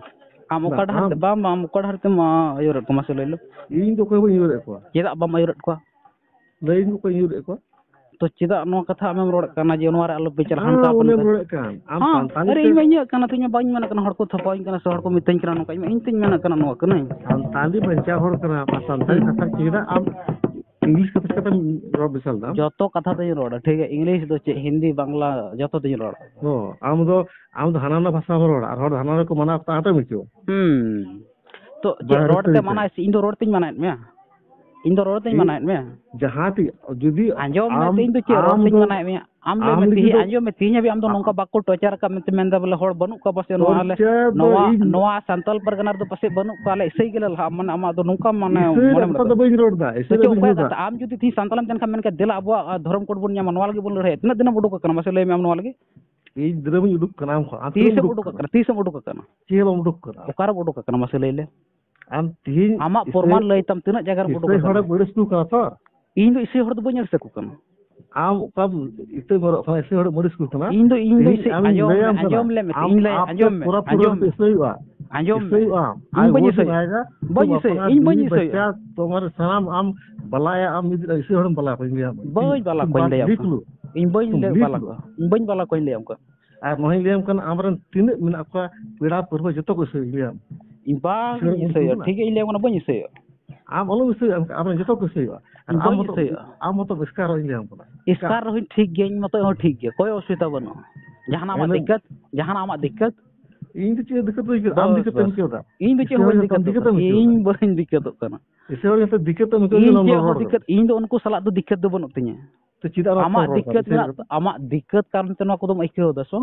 ᱟᱢ ᱵᱟᱝ, ᱚᱠᱟ ᱰᱟᱦᱟᱨ ᱟᱢ ᱛᱮ, ᱵᱟᱝ, ᱵᱟᱝ, ᱟᱢ ᱚᱠᱟ ᱰᱟᱦᱟᱨ ᱛᱮᱢ, ᱟ, ᱟᱹᱭᱩᱨᱮᱫ ᱠᱚᱣᱟ, ᱢᱟᱥᱮ ᱞᱟᱹᱭ ᱞᱮᱢ? ᱤᱧ ᱫᱚ ᱚᱠᱚᱭ ᱵᱟᱹᱧ ᱟᱹᱭᱩᱨᱮᱫ ᱠᱚᱣᱟ᱾ ᱪᱮᱫᱟᱜ ᱵᱟᱢ ᱟᱹᱭᱩᱨᱮᱫ ᱠᱚᱣᱟ? ᱞᱟᱹᱭ ᱤᱧ ᱫᱚ ᱚᱠᱚᱭ ᱟᱹᱭᱩᱨᱮᱫ ᱠᱚᱣᱟ? ᱛᱚ ᱪᱮᱫᱟᱜ ᱱᱚᱣᱟ ᱠᱟᱛᱷᱟ ᱟᱢᱮᱢ ᱨᱚᱲᱮᱫ ᱠᱟᱱᱟ ᱡᱮ ᱱᱚᱣᱟ ᱨᱮ ᱟᱞᱚᱯᱮ ᱪᱟᱞᱟᱜᱼᱟ, ᱦᱟᱱᱠᱟ ᱟᱢ ᱟᱞᱚᱯᱮ ᱚᱱᱮᱢ ᱪᱟᱞᱟᱜᱼᱟ? ᱨᱚᱲᱮᱫ ᱠᱟᱱ, ᱟᱢ ᱦᱚᱸ, ᱥᱟᱱᱛᱟᱞᱤ ᱟᱨᱮ ᱛᱮ ᱤᱧ ᱢᱟ ᱤᱧᱟᱹᱜ ᱠᱟᱱᱟ ᱛᱚ, ᱤᱧ ᱢᱟ ᱵᱟᱹᱧ ᱢᱮᱱᱮᱫ ᱠᱟᱱᱟ ᱦᱚᱲ ᱠᱚ ᱛᱷᱟᱯᱟᱣᱤᱧ ᱠᱟᱱᱟ ᱥᱮ ᱦᱚᱲ ᱠᱚ ᱢᱤᱛᱟᱹᱧ ᱠᱟᱱᱟ ᱱᱚᱝᱠᱟ, ᱤᱧ ᱢᱟ ᱤᱧ ᱛᱤᱧ ᱢᱮᱱᱮᱫ ᱠᱟᱱᱟ ᱱᱚᱣᱟ ᱠᱟᱹᱱᱟᱹᱧ᱾ ᱥᱟᱱᱛᱟᱞᱤ ᱵᱟᱧᱪᱟᱣ ᱦᱚᱲ ᱠᱟᱱᱟᱢ ᱟᱨ ᱥᱟᱱᱛᱟᱞᱤ ᱦᱩᱸ᱾ ᱠᱟᱛᱷᱟ ᱪᱮᱫᱟᱜ ᱟᱢ ᱤᱝᱞᱤᱥ ᱠᱟᱛᱷᱟ ᱪᱤᱠᱟᱹᱛᱮᱢ ᱨᱚᱲ ᱢᱮᱥᱟᱞ ᱫᱟ? ᱡᱚᱛᱚ ᱠᱟᱛᱷᱟ ᱛᱮᱧ ᱨᱚᱲᱟ, ᱴᱷᱤᱠ ᱜᱮᱭᱟ, ᱤᱝᱞᱤᱥ ᱫᱚ ᱪᱮᱫ, ᱦᱤᱱᱫᱤ, ᱵᱟᱝᱞᱟ, ᱡᱚᱛᱚ ᱛᱮᱧ ᱨᱚᱲᱟ᱾ ᱚ, ᱟᱢ ᱫᱚ, ᱟᱢ ᱫᱚ ᱦᱟᱱᱟ ᱱᱟ ᱵᱷᱟᱥᱟ ᱵᱟᱢ ᱨᱚᱲᱟ ᱟᱨ ᱦᱚᱲ ᱫᱚ ᱦᱟᱱᱟ ᱨᱮᱠᱚ ᱢᱟᱱᱟᱣ ᱠᱟᱛᱮ ᱦᱟᱴᱮᱢ ᱦᱚᱪᱚ᱾ ᱦᱩᱸ᱾ ᱛᱚ ᱪᱮᱫ ᱵᱟᱦᱨᱮ ᱨᱚᱲ ᱛᱮ ᱛᱮ ᱪᱮᱫ? ᱢᱟᱱᱟᱣ ᱥᱮ ᱤᱧ ᱫᱚ ᱨᱚᱲ ᱛᱮᱧ ᱢᱟᱱᱟᱭᱮᱫ ᱢᱮᱭᱟ? ᱤᱧ ᱫᱚ ᱨᱚᱲ ᱛᱮᱧ ᱤᱧ ᱢᱟᱱᱟᱭᱮᱫ ᱢᱮᱭᱟ? ᱡᱟᱦᱟᱸ ᱛᱤ-, ᱡᱩᱫᱤ ᱟᱸᱡᱚᱢ ᱢᱮ, ᱟᱢ, ᱛᱮᱦᱮᱧ ᱫᱚ ᱪᱮᱫ ᱨᱚᱲ ᱟᱢ ᱛᱮᱧ ᱫᱚ ᱢᱟᱱᱟᱭᱮᱫ ᱢᱮᱭᱟ? ᱟᱢ ᱞᱟᱹᱭ ᱟᱢ ᱢᱮ, ᱞᱟᱹᱜᱤᱫ ᱛᱮᱦᱮᱧ ᱫᱚ ᱟᱸᱡᱚᱢ ᱢᱮ, ᱛᱮᱦᱮᱧ ᱦᱟᱹᱵᱤᱡ ᱟᱢ ᱫᱚ ᱟ-, ᱱᱚᱝᱠᱟ ᱵᱟᱠᱚ ᱴᱚᱨᱪᱟᱨ ᱟᱠᱟᱫ ᱢᱮᱱᱛᱮ ᱢᱮᱱᱫᱟ ᱵᱚᱞᱮ ᱦᱚᱲ ᱵᱟᱹᱱᱩᱜ ᱠᱚᱣᱟ ᱯᱟᱥᱮ ᱱᱚᱣᱟ ᱟᱞᱮ ᱴᱚᱨᱪᱟᱨ ᱫᱚ ᱱᱚᱣᱟ, ᱤᱧ ᱱᱚᱣᱟ ᱥᱟᱱᱛᱟᱞ ᱯᱟᱨᱜᱟᱱᱟ ᱨᱮᱫᱚ ᱯᱟᱥᱮᱡ ᱵᱟᱹᱱᱩᱜ ᱠᱚᱣᱟ, ᱟᱞᱮ ᱤᱥᱟᱹᱭ ᱜᱮᱞᱮ ᱞᱟᱦᱟᱜᱼᱟ, ᱢᱟᱱᱮ ᱟᱢᱟᱜ ᱫᱚ ᱱᱚᱝᱠᱟᱢ ᱢᱟᱱᱮ ᱤᱥᱟᱹᱭ ᱢᱚᱱᱮᱢ ᱨᱮᱭᱟᱜ ᱠᱟᱛᱷᱟ ᱨᱟᱠᱟᱵ ᱫᱚ ᱵᱟᱹᱧ ᱨᱚᱲ ᱮᱫᱟ, ᱤᱥᱟᱹᱭ ᱛᱚ ᱫᱚ ᱵᱟᱹᱧ ᱚᱠᱚᱭᱟᱜ ᱨᱚᱲ ᱮᱫᱟ᱾ ᱠᱟᱛᱷᱟ? ᱟᱢ ᱡᱩᱫᱤ ᱛᱮᱦᱮᱧ ᱥᱟᱱᱛᱟᱞᱮᱢ ᱛᱟᱦᱮᱱ ᱠᱷᱟᱱ ᱢᱮᱱ ᱠᱮᱭᱟ, ᱫᱮᱞᱟ ᱟᱵᱚᱣᱟᱜ, ᱟ, ᱫᱷᱚᱨᱚᱢ ᱠᱳᱰ ᱵᱚᱱ ᱧᱟᱢᱟ, ᱱᱚᱣᱟ ᱞᱟᱹᱜᱤᱫ ᱵᱚᱱ ᱞᱟᱹᱲᱦᱟᱹᱭᱟ᱾ ᱛᱤᱱᱟᱹᱜ ᱫᱤᱱᱮᱢ ᱩᱰᱩᱠ ᱟᱠᱟᱱᱟ ᱢᱟᱥᱮ ᱞᱟᱹᱭ ᱢᱮ ᱟᱢ ᱱᱚᱣᱟ ᱞᱟᱹᱜᱤᱫ? ᱤᱧ ᱫᱤᱱᱟᱹᱢ ᱤᱧ ᱩᱰᱩᱠ ᱠᱟᱱᱟ, ᱟᱢ ᱠᱷᱚᱱ ᱟᱢ ᱛᱤᱥᱮᱢ ᱩᱰᱩᱠ ᱟᱠᱟᱱᱟ? ᱛᱤᱥᱮᱢ ᱩᱰᱩᱠ ᱟᱠᱟᱱᱟ? ᱪᱮᱫ ᱦᱚᱸ ᱵᱟᱢ ᱩᱰᱩᱠ ᱠᱟᱱᱟ᱾ ᱚᱠᱟᱨᱮᱢ ᱩᱰᱩᱠ ᱟᱠᱟᱱᱟ ᱢᱟᱥᱮ ᱞᱟᱹᱭ ᱞᱮ? ᱟᱢ ᱛᱤᱦᱤᱧ ᱟᱢᱟᱜ ᱤᱥᱟᱹᱭ, ᱯᱨᱚᱢᱟᱱ ᱞᱟᱹᱭ ᱛᱟᱢ, ᱛᱤᱱᱟᱹᱜ ᱡᱟᱭᱜᱟ ᱨᱮᱢ ᱩᱰᱩᱠ ᱤᱥᱟᱹᱭ ᱟᱠᱟᱱᱟ? ᱦᱚᱲᱮᱢ ᱟᱹᱲᱤᱥ ᱠᱚ ᱠᱟᱱᱟ ᱛᱚ? ᱤᱧ ᱫᱚ ᱤᱥᱟᱹᱭ ᱦᱚᱲ ᱫᱚ ᱵᱟᱹᱧ ᱟᱹᱲᱤᱥ ᱟᱠᱚ ᱠᱟᱱᱟ᱾ ᱟᱢ ᱚᱠᱟᱢ ᱤᱛᱟᱹ ᱢᱟᱨᱚᱜ ᱠᱟᱱᱟ, ᱤᱥᱟᱹᱭ ᱦᱚᱲᱮᱢ ᱟᱹᱲᱤᱥ ᱠᱚ ᱠᱟᱱᱟ? ᱤᱧ ᱫᱚ, ᱤᱧ ᱫᱚ ᱛᱤᱦᱤᱧ ᱤᱥᱟᱹᱭ, ᱟᱢᱤᱧ ᱟᱸᱡᱚᱢ ᱞᱟᱹᱭ ᱢᱮ, ᱟᱢ ᱠᱟᱱᱟ᱾ ᱟᱸᱡᱚᱢ ᱞᱮ ᱢᱮ, ᱟᱢ, ᱤᱧ ᱞᱟᱹᱭ, ᱟᱯᱮ ᱟᱸᱡᱚᱢ ᱢᱮ, ᱯᱚᱨᱟ ᱯᱩᱨᱤ ᱟᱸᱡᱚᱢ ᱦᱚᱲ ᱯᱮ ᱢᱮ, ᱤᱥᱟᱹᱭᱚᱜᱼᱟ᱾ ᱟᱸᱡᱚᱢ ᱢᱮ᱾ ᱤᱥᱟᱹᱭᱚᱜᱼᱟᱢ᱾ ᱤᱧ ᱟᱡ ᱵᱟᱹᱧ ᱦᱚᱲ ᱤᱥᱟᱹᱭᱟ, ᱵᱟᱯᱞᱟ ᱤᱧ ᱵᱟᱹᱧ ᱵᱤᱵᱤ ᱤᱥᱟᱹᱭᱟ᱾ ᱵᱟᱪᱪᱟ, ᱛᱚᱢᱟᱨ ᱥᱟᱱᱟᱢ ᱟᱢ ᱵᱟᱞᱟᱭᱟ, ᱟᱢ ᱢᱤᱫ ᱤᱥᱟᱹᱭ ᱦᱚᱲᱮᱢ ᱵᱟᱞᱟᱭᱟ, ᱵᱟᱹᱧ ᱞᱟᱹᱭᱟ, ᱵᱟᱹᱧ ᱵᱟᱫ ᱵᱟᱞᱟ ᱠᱚᱧ ᱞᱟᱹᱭᱟᱢ ᱞᱤᱠ ᱠᱟᱱᱟ᱾ ᱞᱩ᱾ ᱤᱧ ᱵᱟᱹᱧ ᱛᱩᱢ ᱞᱟᱹᱭ ᱞᱤᱠ ᱵᱟᱞᱟ ᱞᱩ᱾ ᱠᱚᱣᱟ᱾ ᱤᱧ ᱵᱟᱹᱧ ᱵᱟᱞᱟ ᱠᱚᱧ ᱞᱟᱹᱭᱟᱢ ᱠᱟᱱᱟ᱾ ᱟᱨ ᱱᱚᱣᱟᱧ ᱞᱟᱹᱭᱟᱢ ᱠᱟᱱᱟ, ᱟᱢᱨᱮᱱ ᱛᱤᱱᱟᱹᱜ ᱢᱮᱱᱟᱜ ᱠᱚᱣᱟ ᱯᱮᱲᱟ ᱯᱟᱹᱨᱵᱷᱟᱹ, ᱡᱚᱛᱚ ᱠᱚ ᱤᱥᱟᱹᱭ ᱞᱟᱹᱭᱟᱢ᱾ ᱤᱧ ᱵᱟᱝ ᱤᱥᱟᱹᱭ ᱤᱧ ᱤᱥᱟᱹᱭᱟ, ᱠᱟᱱᱟ᱾ ᱴᱷᱤᱠ ᱜᱮᱭᱟ, ᱤᱧ ᱞᱟᱹᱭᱟᱢ ᱠᱟᱱᱟ, ᱵᱟᱹᱧ ᱤᱥᱟᱹᱭᱟ᱾ ᱟᱢ ᱟᱞᱚᱢ ᱤᱥᱟᱹᱭᱟ, ᱟᱢ, ᱟᱢᱨᱮᱱ ᱡᱚᱛᱚ ᱠᱚ ᱤᱥᱟᱹᱭᱚᱜᱼᱟ᱾ ᱟᱨ ᱤᱧ ᱟᱢ ᱵᱟᱹᱧ ᱢᱚᱛᱚ, ᱤᱥᱟᱹᱭᱟ᱾ ᱟᱢ ᱢᱚᱛᱚ ᱮᱥᱠᱟᱨᱚᱜ ᱤᱧ ᱞᱟᱹᱭᱟᱢ ᱠᱟᱱᱟ᱾ ᱮᱥᱠᱟᱨ ᱨᱮᱦᱚᱸᱧ ᱴᱷᱤᱠ ᱜᱮᱭᱟ, ᱤᱧ ᱢᱚᱛᱚ ᱦᱚᱸ ᱴᱷᱤᱠ ᱜᱮᱭᱟ, ᱠᱳᱭ ᱚᱥᱩᱵᱤᱫᱷᱟ ᱵᱟᱹᱱᱩᱜᱼᱟ᱾ ᱡᱟᱦᱟᱱᱟᱜ ᱟᱢᱟᱜ ᱮᱱᱮ- ᱫᱤᱠᱠᱟᱹᱛ, ᱡᱟᱦᱟᱱᱟᱜ ᱟᱢᱟᱜ ᱫᱤᱠᱠᱟᱹᱛ? ᱤᱧ ᱫᱚ ᱪᱮᱫ ᱫᱤᱠᱠᱟᱹᱛ ᱫᱚ ᱟᱹᱭᱠᱟᱹᱣ ᱫᱟ? ᱟᱢ ᱵᱟᱥ, ᱫᱤᱠᱠᱟᱹᱛ ᱮᱢ ᱵᱟᱥ᱾ ᱟᱹᱭᱠᱟᱹᱣ ᱫᱟ? ᱤᱧ ᱫᱚ ᱪᱮᱫ ᱤᱥᱟᱹ ᱦᱚᱸ ᱵᱟᱹᱧ ᱦᱚᱲ ᱫᱤᱠᱠᱟᱹᱛᱚᱜ ᱫᱤᱠᱠᱟᱹᱛ ᱠᱟᱱᱟ᱾ ᱮᱢ ᱟᱹᱭᱠᱟᱹᱣ ᱫᱟ? ᱤᱧ ᱵᱟᱹᱧ ᱫᱤᱠᱠᱟᱹᱛᱚᱜ ᱠᱟᱱᱟ᱾ ᱤᱥᱟᱹ ᱦᱚᱲ ᱫᱤᱠᱠᱟᱹᱛ ᱤᱧ ᱨᱚᱲ ᱪᱮᱫ ᱦᱚᱸ ᱨᱚᱲ ᱫᱤᱠᱠᱟᱹᱛ, ᱤᱧ ᱫᱚ ᱩᱱᱠᱩ ᱥᱟᱞᱟᱜ ᱫᱚ ᱫᱤᱠᱠᱟᱹᱛ ᱫᱚ ᱵᱟᱹᱱᱩᱜ ᱛᱤᱧᱟᱹ᱾ ᱛᱚ ᱪᱮᱫᱟᱜ ᱨᱚᱲ ᱟᱢᱟᱜ ᱨᱚᱲ ᱠᱟᱱᱟ? ᱫᱤᱠᱠᱟᱹᱛ ᱤᱥᱟᱹ ᱦᱚᱲ ᱢᱮᱱᱟᱜ, ᱫᱤᱠᱠᱟᱹᱛ᱾ ᱟᱢᱟᱜ ᱫᱤᱠᱠᱟᱹᱛ ᱠᱟᱨᱚᱱ ᱛᱮ ᱱᱚᱣᱟ ᱠᱚᱫᱚᱢ ᱟᱹᱭᱠᱟᱹᱣ ᱫᱟ ᱥᱮ?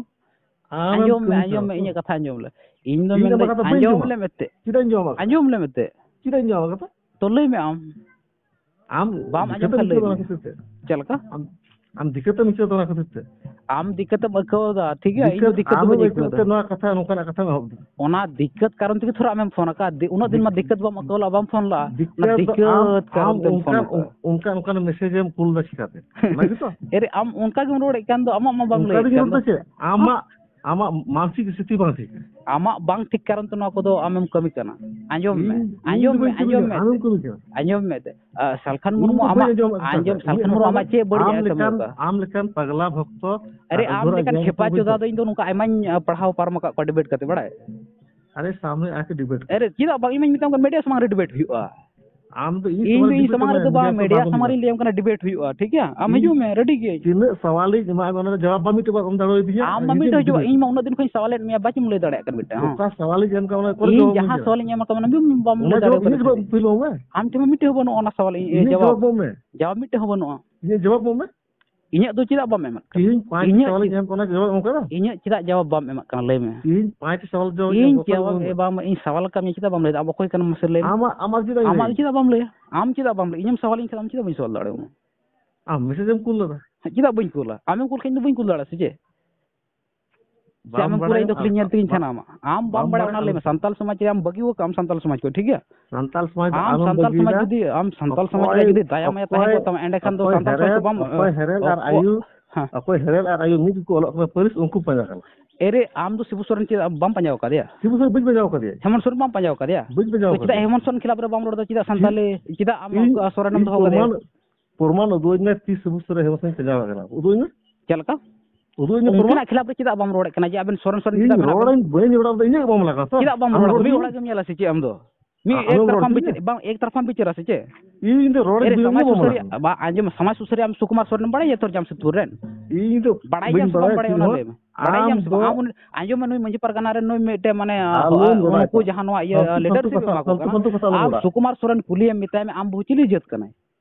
ᱟᱢᱮᱢ ᱟᱸᱡᱚᱢ ᱢᱮ, ᱠᱟᱹᱢᱤ ᱟᱸᱡᱚᱢ ᱠᱟᱱᱟ ᱢᱮ, ᱛᱚ᱾ ᱤᱧᱟᱹᱜ ᱠᱟᱛᱷᱟ ᱟᱸᱡᱚᱢ ᱞᱮ᱾ ᱤᱧ ᱫᱚ ᱤᱧ ᱟᱢᱟᱜ ᱢᱮᱱᱫᱟᱹᱧ, ᱠᱟᱛᱷᱟ ᱵᱟᱹᱧ ᱟᱸᱡᱚᱢ ᱟᱸᱡᱚᱢᱟ᱾ ᱞᱮᱢ ᱮᱱᱛᱮ᱾ ᱪᱮᱫᱟᱜ ᱤᱧ ᱟᱸᱡᱚᱢᱟ ᱠᱟᱛᱷᱟ? ᱟᱸᱡᱚᱢ ᱞᱮᱢ ᱮᱱᱛᱮ᱾ ᱪᱮᱫᱟᱜ ᱤᱧ ᱟᱸᱡᱚᱢᱟ ᱠᱟᱛᱷᱟ? ᱛᱚ ᱞᱟᱹᱭ ᱢᱮ ᱟᱢ᱾ ᱟᱢ ᱵᱟᱢ ᱟᱸᱡᱚᱢ ᱫᱤᱠᱠᱟᱹᱛ ᱠᱷᱟᱱ ᱮᱢ ᱞᱟᱹᱭ ᱟᱹᱭᱠᱟᱹᱣ ᱫᱟ ᱢᱮ᱾ ᱚᱱᱟ ᱠᱷᱟᱹᱛᱤᱨ ᱛᱮ? ᱪᱮᱫ ᱞᱮᱠᱟ? ᱟᱢ, ᱟᱢ ᱫᱤᱠᱠᱟᱹᱛ ᱮᱢ ᱟᱹᱭᱠᱟᱹᱣ ᱫᱟ ᱚᱱᱟ ᱠᱷᱟᱹᱛᱤᱨ ᱛᱮ? ᱟᱢ ᱫᱤᱠᱠᱟᱹᱛ ᱮᱢ ᱟᱹᱭᱠᱟᱹᱣ ᱫᱟ, ᱴᱷᱤᱠ ᱜᱮᱭᱟ, ᱤᱧ ᱫᱚ ᱫᱤᱠᱠᱟᱹᱛ ᱫᱤᱠᱠᱟᱹᱛ ᱫᱚ ᱵᱟᱹᱧ ᱟᱢᱮᱢ ᱟᱹᱭᱠᱟᱹᱣ ᱟᱹᱭᱠᱟᱹᱣ ᱫᱟ᱾ ᱛᱮ ᱱᱚᱣᱟ ᱠᱟᱛᱷᱟ, ᱱᱚᱝᱠᱟᱱᱟᱜ ᱠᱟᱛᱷᱟᱢ ᱮᱦᱚᱵ ᱫᱟ᱾ ᱚᱱᱟ ᱫᱤᱠᱠᱟᱹᱛ ᱠᱟᱨᱚᱱ ᱛᱮᱜᱮ ᱛᱷᱚᱲᱟ ᱟᱢᱮᱢ ᱯᱷᱳᱱ ᱟᱠᱟᱫ, ᱫᱤ-, ᱩᱱᱟᱹᱜ ᱫᱤᱱ ᱢᱟ ᱫᱤᱠ-, ᱫᱤᱠᱠᱟᱹᱛ ᱵᱟᱢ ᱟᱹᱭᱠᱟᱹᱣ ᱞᱮᱫᱼᱟ, ᱵᱟᱢ ᱯᱷᱳᱱ ᱞᱮᱫᱼᱟ᱾ ᱫᱤᱠᱠᱟᱹᱛ ᱚᱱᱟ ᱫᱚ ᱫᱤᱠᱠᱟᱹᱛ ᱟᱢ, ᱠᱟᱨᱚᱱ ᱛᱮᱢ ᱟᱢ ᱯᱷᱳᱱ ᱟᱠᱟᱫ᱾ ᱚᱱᱠᱟᱱ, ᱚᱱᱠᱟᱱ, ᱚᱱᱠᱟᱱ ᱢᱮᱥᱮᱡᱽ ᱮᱢ ᱠᱩᱞ ᱫᱟ ᱪᱤᱠᱟᱹᱛᱮ? ᱚᱱᱟ ᱜᱮᱛᱚ? ᱮᱨᱮ, ᱟᱢ ᱚᱱᱠᱟ ᱜᱮᱢ ᱨᱚᱲᱮᱫ ᱠᱟᱱ ᱫᱚ, ᱟᱢᱟᱜ ᱢᱟ ᱵᱟᱢ ᱚᱱᱠᱟ ᱞᱟᱹᱭᱮᱫ ᱛᱮᱜᱮ ᱠᱟᱱ ᱨᱚᱲ ᱫᱚ᱾ ᱫᱚ ᱪᱮᱫ? ᱟᱢᱟᱜ, ᱟᱢᱟᱜ ᱢᱟᱱᱥᱤᱠ ᱥᱛᱷᱤᱛᱤ ᱵᱟᱝ ᱴᱷᱤᱠᱟ᱾ ᱟᱢᱟᱜ ᱵᱟᱝ ᱴᱷᱤᱠ ᱠᱟᱨᱚᱱ ᱛᱮ ᱱᱚᱣᱟ ᱠᱚᱫᱚ ᱟᱢᱮᱢ ᱠᱟᱹᱢᱤ ᱠᱟᱱᱟ᱾ ᱟᱸᱡᱚᱢ ᱢᱮ, ᱤᱧ, ᱤᱧ ᱟᱸᱡᱚᱢ ᱫᱚ ᱢᱮ, ᱵᱟᱹᱧ ᱠᱟᱹᱢᱤ ᱟᱸᱡᱚᱢ ᱠᱟᱱᱟ, ᱢᱮ ᱟᱢᱮᱢ ᱮᱱᱛᱮ᱾ ᱠᱟᱹᱢᱤ ᱠᱟᱱᱟ᱾ ᱟᱸᱡᱚᱢ ᱢᱮ ᱮᱱᱛᱮ᱾ ᱟᱨ ᱥᱟᱞᱠᱷᱟᱱ ᱤᱧ ᱢᱩᱨᱢᱩ ᱫᱚ ᱵᱟᱹᱧ ᱟᱢᱟᱜ, ᱟᱸᱡᱚᱢ ᱟᱠᱟᱫ ᱟᱸᱡᱚᱢ, ᱛᱟᱦᱮᱸᱫ᱾ ᱥᱟᱞᱠᱷᱟᱱ ᱤᱧᱟᱹᱜ ᱢᱩᱨᱢᱩ ᱠᱟᱛᱷᱟ ᱟᱢᱟᱜ ᱫᱚ ᱪᱮᱫ ᱵᱟᱹᱲᱤᱡ ᱟᱢ ᱮ ᱠᱟᱹᱢᱤ ᱞᱮᱠᱟᱱ, ᱟᱠᱟᱫᱟ? ᱟᱢ ᱞᱮᱠᱟᱱ ᱯᱟᱜᱽᱞᱟ ᱵᱷᱚᱠᱛᱚ ᱟᱨᱮ, ᱟᱨ ᱟᱢ ᱟᱹᱜᱷᱩᱨ ᱞᱮᱠᱟᱱ ᱟᱡᱟᱭ ᱠᱷᱮᱯᱟ ᱠᱚ ᱡᱚᱫᱟ ᱫᱚ ᱤᱧ ᱫᱚ ᱱᱚᱝᱠᱟ ᱟᱭᱢᱟᱧ, ᱟ, ᱯᱟᱲᱦᱟᱣ ᱯᱟᱨᱚᱢ ᱟᱠᱟᱫ ᱠᱚᱣᱟ ᱰᱤᱵᱮᱴ ᱠᱟᱛᱮ, ᱵᱟᱲᱟᱭ? ᱟᱨᱮ, ᱥᱟᱢᱱᱮ ᱟᱠᱮ ᱰᱤᱵᱮᱴ ᱠᱟᱛᱮ᱾ ᱟᱨᱮ, ᱪᱮᱫᱟᱜ ᱵᱟᱝ? ᱤᱧ ᱢᱟᱧ ᱢᱮᱛᱟᱢ ᱠᱟᱱ, ᱢᱤᱰᱤᱭᱟ ᱥᱟᱢᱟᱝ ᱨᱮ ᱰᱤᱵᱮᱴ ᱦᱩᱭᱩᱜᱼᱟ᱾ ᱟᱢ ᱫᱚ ᱤᱧ ᱤᱧ ᱫᱚ ᱤᱧ ᱰᱤᱵᱮᱴ ᱥᱟᱢᱟᱝ ᱢᱮ, ᱨᱮᱫᱚ ᱵᱟᱝ, ᱢᱤᱰᱤᱭᱟ ᱢᱤᱰᱤᱭᱟ ᱥᱟᱢᱟᱝ ᱨᱮ᱾ ᱥᱟᱢᱟᱝ ᱨᱤᱧ ᱞᱟᱹᱭᱟᱢ ᱠᱟᱱᱟ, ᱰᱤᱵᱮᱴ ᱦᱩᱭᱩᱜᱼᱟ, ᱴᱷᱤᱠ ᱜᱮᱭᱟ? ᱟᱢ ᱤᱧ ᱦᱤᱡᱩᱜ ᱢᱮ, ᱨᱮᱰᱤ ᱜᱤᱭᱟᱹᱧ᱾ ᱛᱤᱱᱟᱹᱜ ᱥᱟᱣᱟᱞᱤᱧ ᱮᱢᱟᱜ ᱢᱮ, ᱚᱱᱟ ᱨᱮ ᱡᱟᱣᱟᱵ ᱵᱟᱢ ᱢᱤᱫᱴᱮᱡ ᱵᱟᱢ ᱮᱢ ᱫᱟᱲᱮᱭᱟᱫᱤᱧᱟ᱾ ᱟᱢ ᱢᱟ ᱢᱤᱫᱴᱮᱡ ᱦᱤᱡᱩᱜ ᱢᱮ᱾ ᱤᱧ ᱢᱟ ᱩᱱᱟᱹᱜ ᱫᱤᱱ ᱠᱷᱚᱱᱤᱧ ᱥᱟᱣᱟᱞᱮᱫ ᱢᱮᱭᱟ, ᱵᱟᱪᱮᱢ ᱞᱟᱹᱭ ᱫᱟᱲᱮᱭᱟᱜ ᱠᱟᱱᱟ ᱢᱤᱫᱴᱮᱡ ᱦᱚᱸ᱾ ᱚᱠᱟ ᱥᱟᱣᱟᱞᱤᱧ ᱮᱢ ᱠᱟᱜ, ᱚᱱᱟ ᱠᱚᱨᱮ ᱤᱧ ᱡᱟᱣᱟᱵ ᱵᱟᱹᱧ ᱡᱟᱦᱟᱸ ᱧᱟᱢᱟ᱾ ᱥᱟᱣᱟᱞᱤᱧ ᱮᱢ ᱠᱟᱜ, ᱚᱱᱟ ᱵᱟᱢ, ᱵᱟᱢ ᱞᱟᱹᱭ ᱚᱱᱟ ᱫᱟᱲᱮ ᱡᱟᱣᱟᱵ ᱠᱟᱫᱟ ᱤᱧᱟᱹᱜ ᱥᱮ? ᱡᱟᱣᱟᱵ ᱯᱷᱤᱞ ᱢᱮ᱾ ᱟᱢ ᱴᱷᱮᱱ ᱢᱟ ᱢᱤᱫᱴᱮᱡ ᱦᱚᱸ ᱵᱟᱹᱱᱩᱜᱼᱟ ᱚᱱᱟ ᱥᱟᱣᱟᱞ, ᱤᱧ, ᱤᱧᱟᱹᱜ ᱡᱟᱣᱟᱵ᱾ ᱡᱟᱣᱟᱵ ᱵᱟᱹᱱᱩᱜᱼᱟ᱾ ᱤᱧᱟᱹᱜ ᱡᱟᱣᱟᱵ ᱵᱟᱹᱱᱩᱜᱼᱟ᱾ ᱤᱧᱟᱹᱜ ᱡᱟᱣᱟᱵ ᱵᱟᱹᱱᱩᱜᱼᱟ᱾ ᱛᱤᱦᱤᱧ ᱯᱟᱸᱪ ᱤᱧᱟᱹᱜ ᱥᱟᱣᱟᱞᱤᱧ ᱮᱢ ᱠᱟᱱᱟ, ᱡᱟᱣᱟᱵ ᱮᱢ ᱠᱟᱱᱟ? ᱤᱧᱟᱹᱜ ᱪᱮᱫᱟᱜ ᱡᱟᱣᱟᱵ ᱵᱟᱢ ᱮᱢᱟᱜ ᱠᱟᱱᱟ, ᱞᱟᱹᱭ ᱢᱮ? ᱛᱤᱦᱤᱧ ᱯᱟᱸᱪ ᱥᱟᱣᱟᱞ ᱡᱟᱣᱟᱵ ᱤᱧ ᱮᱢ ᱠᱟᱱᱟ, ᱡᱟᱣᱟᱵ ᱡᱟᱣᱟᱵ ᱮᱢ ᱮ ᱠᱟᱱᱟ᱾ ᱵᱟᱢ, ᱤᱧ ᱥᱟᱣᱟᱞ ᱠᱟᱜ ᱢᱮᱭᱟ, ᱪᱮᱫᱟᱜ ᱵᱟᱢ ᱞᱟᱹᱭᱫᱟ? ᱟᱢ ᱚᱠᱚᱭ ᱠᱟᱱᱟᱢ ᱢᱟᱥᱮ ᱞᱟᱹᱭ ᱢᱮ? ᱟᱢᱟᱜ, ᱟᱢᱟᱜ ᱪᱮᱫᱟᱜ ᱤᱧ ᱟᱢᱟᱜ ᱞᱟᱹᱭᱟ? ᱫᱚ ᱪᱮᱫᱟᱜ ᱵᱟᱢ ᱞᱟᱹᱭᱟ? ᱟᱢ ᱪᱮᱫᱟᱜ ᱵᱟᱢ ᱞᱟᱹᱭᱟ? ᱤᱧᱮᱢ ᱥᱟᱣᱟᱞᱤᱧ ᱠᱷᱟᱱ ᱟᱢ ᱪᱮᱫᱟᱜ ᱵᱟᱹᱧ ᱥᱟᱣᱟᱞ ᱫᱟᱲᱮᱭᱟᱢᱟ? ᱟᱢ ᱢᱮᱥᱮᱡᱽ ᱮᱢ ᱠᱩᱞ ᱞᱮᱫᱟ? ᱦᱮᱸ, ᱪᱮᱫᱟᱜ ᱵᱟᱹᱧ ᱠᱩᱞᱟ? ᱟᱢᱮᱢ ᱠᱩᱞ ᱠᱷᱟᱱ ᱤᱧ ᱫᱚ ᱵᱟᱹᱧ ᱠᱩᱞ ᱫᱟᱲᱮᱭᱟᱜᱼᱟ ᱥᱮ ᱪᱮᱫ? ᱥᱮ ᱵᱟᱢ ᱟᱢᱮᱢ ᱠᱩᱞᱟ, ᱤᱧ ᱵᱟᱲᱟᱭᱟ, ᱫᱚ ᱠᱷᱟᱹᱞᱤ ᱟᱢ, ᱧᱮᱞ ᱛᱮᱜᱤᱧ ᱵᱟ-, ᱛᱟᱦᱮᱱᱟ ᱟᱢᱟᱜ? ᱟᱢ ᱵᱟᱢ ᱵᱟᱢ ᱵᱟᱲᱟᱭᱟ, ᱵᱟᱲᱟᱭᱟ, ᱚᱱᱟ ᱞᱟᱹᱭ ᱟᱢ ᱢᱮ᱾ ᱥᱟᱱᱛᱟᱞ ᱥᱚᱢᱟᱡᱽ ᱨᱮ ᱟᱢ ᱵᱟᱹᱜᱤ ᱟᱠᱟᱫ ᱟᱢ ᱥᱟᱱᱛᱟᱞ ᱥᱚᱢᱟᱡᱽ ᱠᱚ, ᱴᱷᱤᱠ ᱜᱮᱭᱟ? ᱥᱟᱱᱛᱟᱞ ᱥᱚᱢᱟᱡᱽ ᱫᱚ ᱟᱢ ᱟᱞᱚᱢ ᱥᱟᱱᱛᱟᱞ ᱥᱚᱢᱟᱡᱽ ᱵᱟᱹᱜᱤᱭᱮᱫᱟ᱾ ᱡᱩᱫᱤ, ᱟᱢ ᱥᱟᱱᱛᱟᱞ ᱥᱚᱢᱟᱡᱽ ᱨᱮ ᱚᱠᱚᱭ, ᱡᱩᱫᱤ ᱫᱟᱭᱟ ᱢᱟᱭᱟ ᱚᱠᱚᱭ ᱛᱟᱦᱮᱸ ᱠᱚᱜ ᱦᱮᱨᱮᱞ, ᱛᱟᱢᱟ, ᱮᱸᱰᱮᱠᱷᱟᱱ ᱫᱚ ᱚᱠᱚᱭ ᱥᱟᱱᱛᱟᱞ ᱥᱚᱢᱟᱡᱽ ᱦᱮᱨᱮᱞ, ᱠᱚ ᱵᱟᱢ, ᱚᱠᱚᱭ ᱦᱮᱨᱮᱞ ᱟᱨ ᱚᱠᱚ-, ᱟᱭᱩ, ᱦᱮᱸ᱾ ᱚᱠᱚᱭ ᱦᱮᱨᱮᱞ ᱟᱨ ᱟᱭᱩ ᱢᱤᱫ ᱜᱮᱠᱚ ᱚᱞᱚᱜ ᱠᱟᱱᱟ ᱯᱟᱹᱨᱤᱥ, ᱩᱱᱠᱩ ᱯᱟᱸᱡᱟ ᱠᱟᱱᱟ᱾ ᱮᱨᱮ, ᱟᱢ ᱫᱚ ᱥᱤᱵᱩ ᱥᱚᱨᱮᱱ ᱪᱮᱫᱟᱜ ᱵᱟᱢ ᱯᱟᱸᱡᱟ ᱟᱠᱟᱫᱮᱭᱟ? ᱥᱤᱵᱩ ᱥᱚᱨᱮᱱ ᱵᱟᱹᱧ ᱯᱟᱸᱡᱟ ᱟᱠᱟᱫᱮᱭᱟ᱾ ᱦᱮᱢᱚᱱᱛ ᱥᱚᱨᱮᱱ ᱵᱟᱢ ᱯᱟᱸᱡᱟ ᱟᱠᱟᱫᱮᱭᱟ? ᱵᱟᱹᱧ ᱯᱟᱸᱡᱟ ᱛᱚ ᱪᱮᱫᱟᱜ ᱟᱠᱟᱫᱮᱭᱟ᱾ ᱦᱮᱢᱚᱱᱛ ᱥᱚᱨᱮᱱ ᱠᱷᱤᱞᱟᱯ ᱨᱮ ᱵᱟᱢ ᱨᱚᱲ ᱮᱫᱟ? ᱪᱮᱫᱟᱜ ᱥᱟᱱᱛᱟᱞᱤ, ᱤᱧ, ᱪᱮᱫᱟᱜ ᱟᱢ ᱤᱧ ᱥᱚᱨᱮᱱᱮᱢ ᱫᱚᱦᱚ ᱠᱟᱫᱮᱭᱟ? ᱯᱨᱚᱢᱟᱱ, ᱯᱨᱚᱢᱟᱱ ᱩᱫᱩᱜ ᱟᱹᱧ ᱢᱮ, ᱛᱤᱥ ᱥᱤᱵᱩ ᱥᱚᱨᱮᱱ ᱦᱮᱢᱚᱱᱛ ᱥᱚᱨᱮᱱ ᱯᱟᱸᱡᱟ ᱟᱠᱟᱱᱟ? ᱩᱫᱩᱜ ᱟᱹᱧ ᱢᱮ᱾ ᱪᱮᱫ ᱞᱮᱠᱟ? ᱩᱫᱩᱜ ᱟᱹᱧ ᱢᱮ ᱯᱨᱚᱢᱟᱱ᱾ ᱩᱱᱠᱤᱱᱟᱜ ᱠᱷᱤᱞᱟᱯ ᱨᱮ ᱪᱮᱫᱟᱜ ᱵᱟᱢ ᱨᱚᱲᱮᱫ ᱠᱟᱱᱟ ᱡᱮ ᱟᱵᱮᱱ ᱥᱚᱨᱮᱱ, ᱥᱚᱨᱮᱱ ᱤᱧ ᱪᱮᱫᱟᱜ ᱵᱮᱱ ᱨᱚᱲ ᱟᱵᱮᱱ? ᱟᱹᱧ, ᱵᱟᱹᱧ ᱨᱚᱲ ᱮᱫᱟ, ᱤᱧᱟᱹᱜ ᱵᱟᱢ ᱞᱟᱜᱟᱣᱟ ᱛᱚ᱾ ᱪᱮᱫᱟᱜ ᱵᱟᱢ ᱟᱢ ᱨᱚᱲ ᱨᱚᱲ ᱮᱫᱟ? ᱢᱤᱫ ᱢᱮ᱾ ᱦᱚᱲᱟᱜ ᱜᱮᱢ ᱧᱮᱞᱟ ᱥᱮ ᱪᱮᱫ ᱟᱢ ᱫᱚ? ᱢᱤᱫ ᱟᱢᱮᱢ ᱮᱠ ᱨᱚᱲ ᱛᱟᱨᱯᱷᱟᱢ ᱦᱚᱪᱚᱧᱟ? ᱵᱤᱪᱟᱹᱨ, ᱵᱟᱝ, ᱮᱠ ᱛᱟᱨᱯᱷᱟᱢ ᱵᱤᱪᱟᱹᱨᱟ ᱥᱮ ᱪᱮᱫ? ᱤᱧ ᱫᱚ ᱨᱚᱲ ᱮᱨᱮ, ᱫᱚ ᱤᱧ ᱥᱚᱢᱟᱡᱽ ᱫᱚ ᱵᱟᱢ ᱥᱩᱥᱟᱹᱨᱤᱭᱟᱹ, ᱞᱟᱜᱟᱣᱟ᱾ ᱵᱟ, ᱟᱸᱡᱚᱢ ᱢᱮ, ᱥᱚᱢᱟᱡᱽ ᱥᱩᱥᱟᱹᱨᱤᱭᱟᱹ ᱟᱢ ᱥᱩᱠᱩᱢᱟᱨ ᱥᱚᱨᱮᱱ ᱵᱟᱲᱟᱭᱟ ᱛᱚ ᱡᱟᱢᱥᱮᱫᱽᱯᱩᱨ ᱨᱮᱱ? ᱤᱧ ᱫᱚ ᱵᱟᱲᱟᱭ ᱵᱟᱹᱧ ᱜᱮᱭᱟ ᱥᱮ ᱵᱟᱢ ᱵᱟᱲᱟᱭᱟ ᱵᱟᱲᱟᱭᱟ, ᱪᱮᱫ ᱚᱱᱟ ᱦᱚᱸ᱾ ᱞᱟᱹᱭ ᱢᱮ᱾ ᱵᱟᱲᱟᱭ ᱟᱢ ᱜᱮᱭᱟᱢ ᱥᱮ ᱫᱚ ᱵᱟᱝ? ᱟᱢ ᱩᱱᱤ, ᱟᱸᱡᱚᱢ ᱢᱮ, ᱱᱩᱭ ᱢᱟᱹᱡᱷᱤ ᱯᱟᱨᱜᱟᱱᱟ ᱨᱮᱱ ᱱᱩᱭ ᱢᱤᱫᱴᱮᱱ ᱢᱟᱱᱮ, ᱟᱞᱚᱢ ᱨᱚᱲᱟ ᱩᱱᱠᱩ ᱮᱴᱟᱜ᱾ ᱡᱟᱦᱟᱸ ᱱᱚᱣᱟ ᱤᱭᱟᱹ ᱯᱷᱟᱞᱛᱩ, ᱯᱷᱟᱞᱛᱩ leadership ᱠᱟᱛᱷᱟ, ᱮᱢᱟ ᱠᱚ ᱯᱷᱟᱞᱛᱩ, ᱠᱟᱱᱟ᱾ ᱯᱷᱟᱞᱛᱩ ᱠᱟᱛᱷᱟ ᱟᱞᱚᱢ ᱟᱢ ᱨᱚᱲᱟ᱾ ᱥᱩᱠᱩᱢᱟᱨ ᱥᱚᱨᱮᱱ ᱠᱩᱞᱤᱭᱮᱢ, ᱢᱮᱛᱟᱭ ᱢᱮ, ᱟᱢ ᱵᱟᱹᱦᱩ ᱪᱤᱞᱤ ᱡᱟᱹᱛ ᱠᱟᱱᱟᱭ?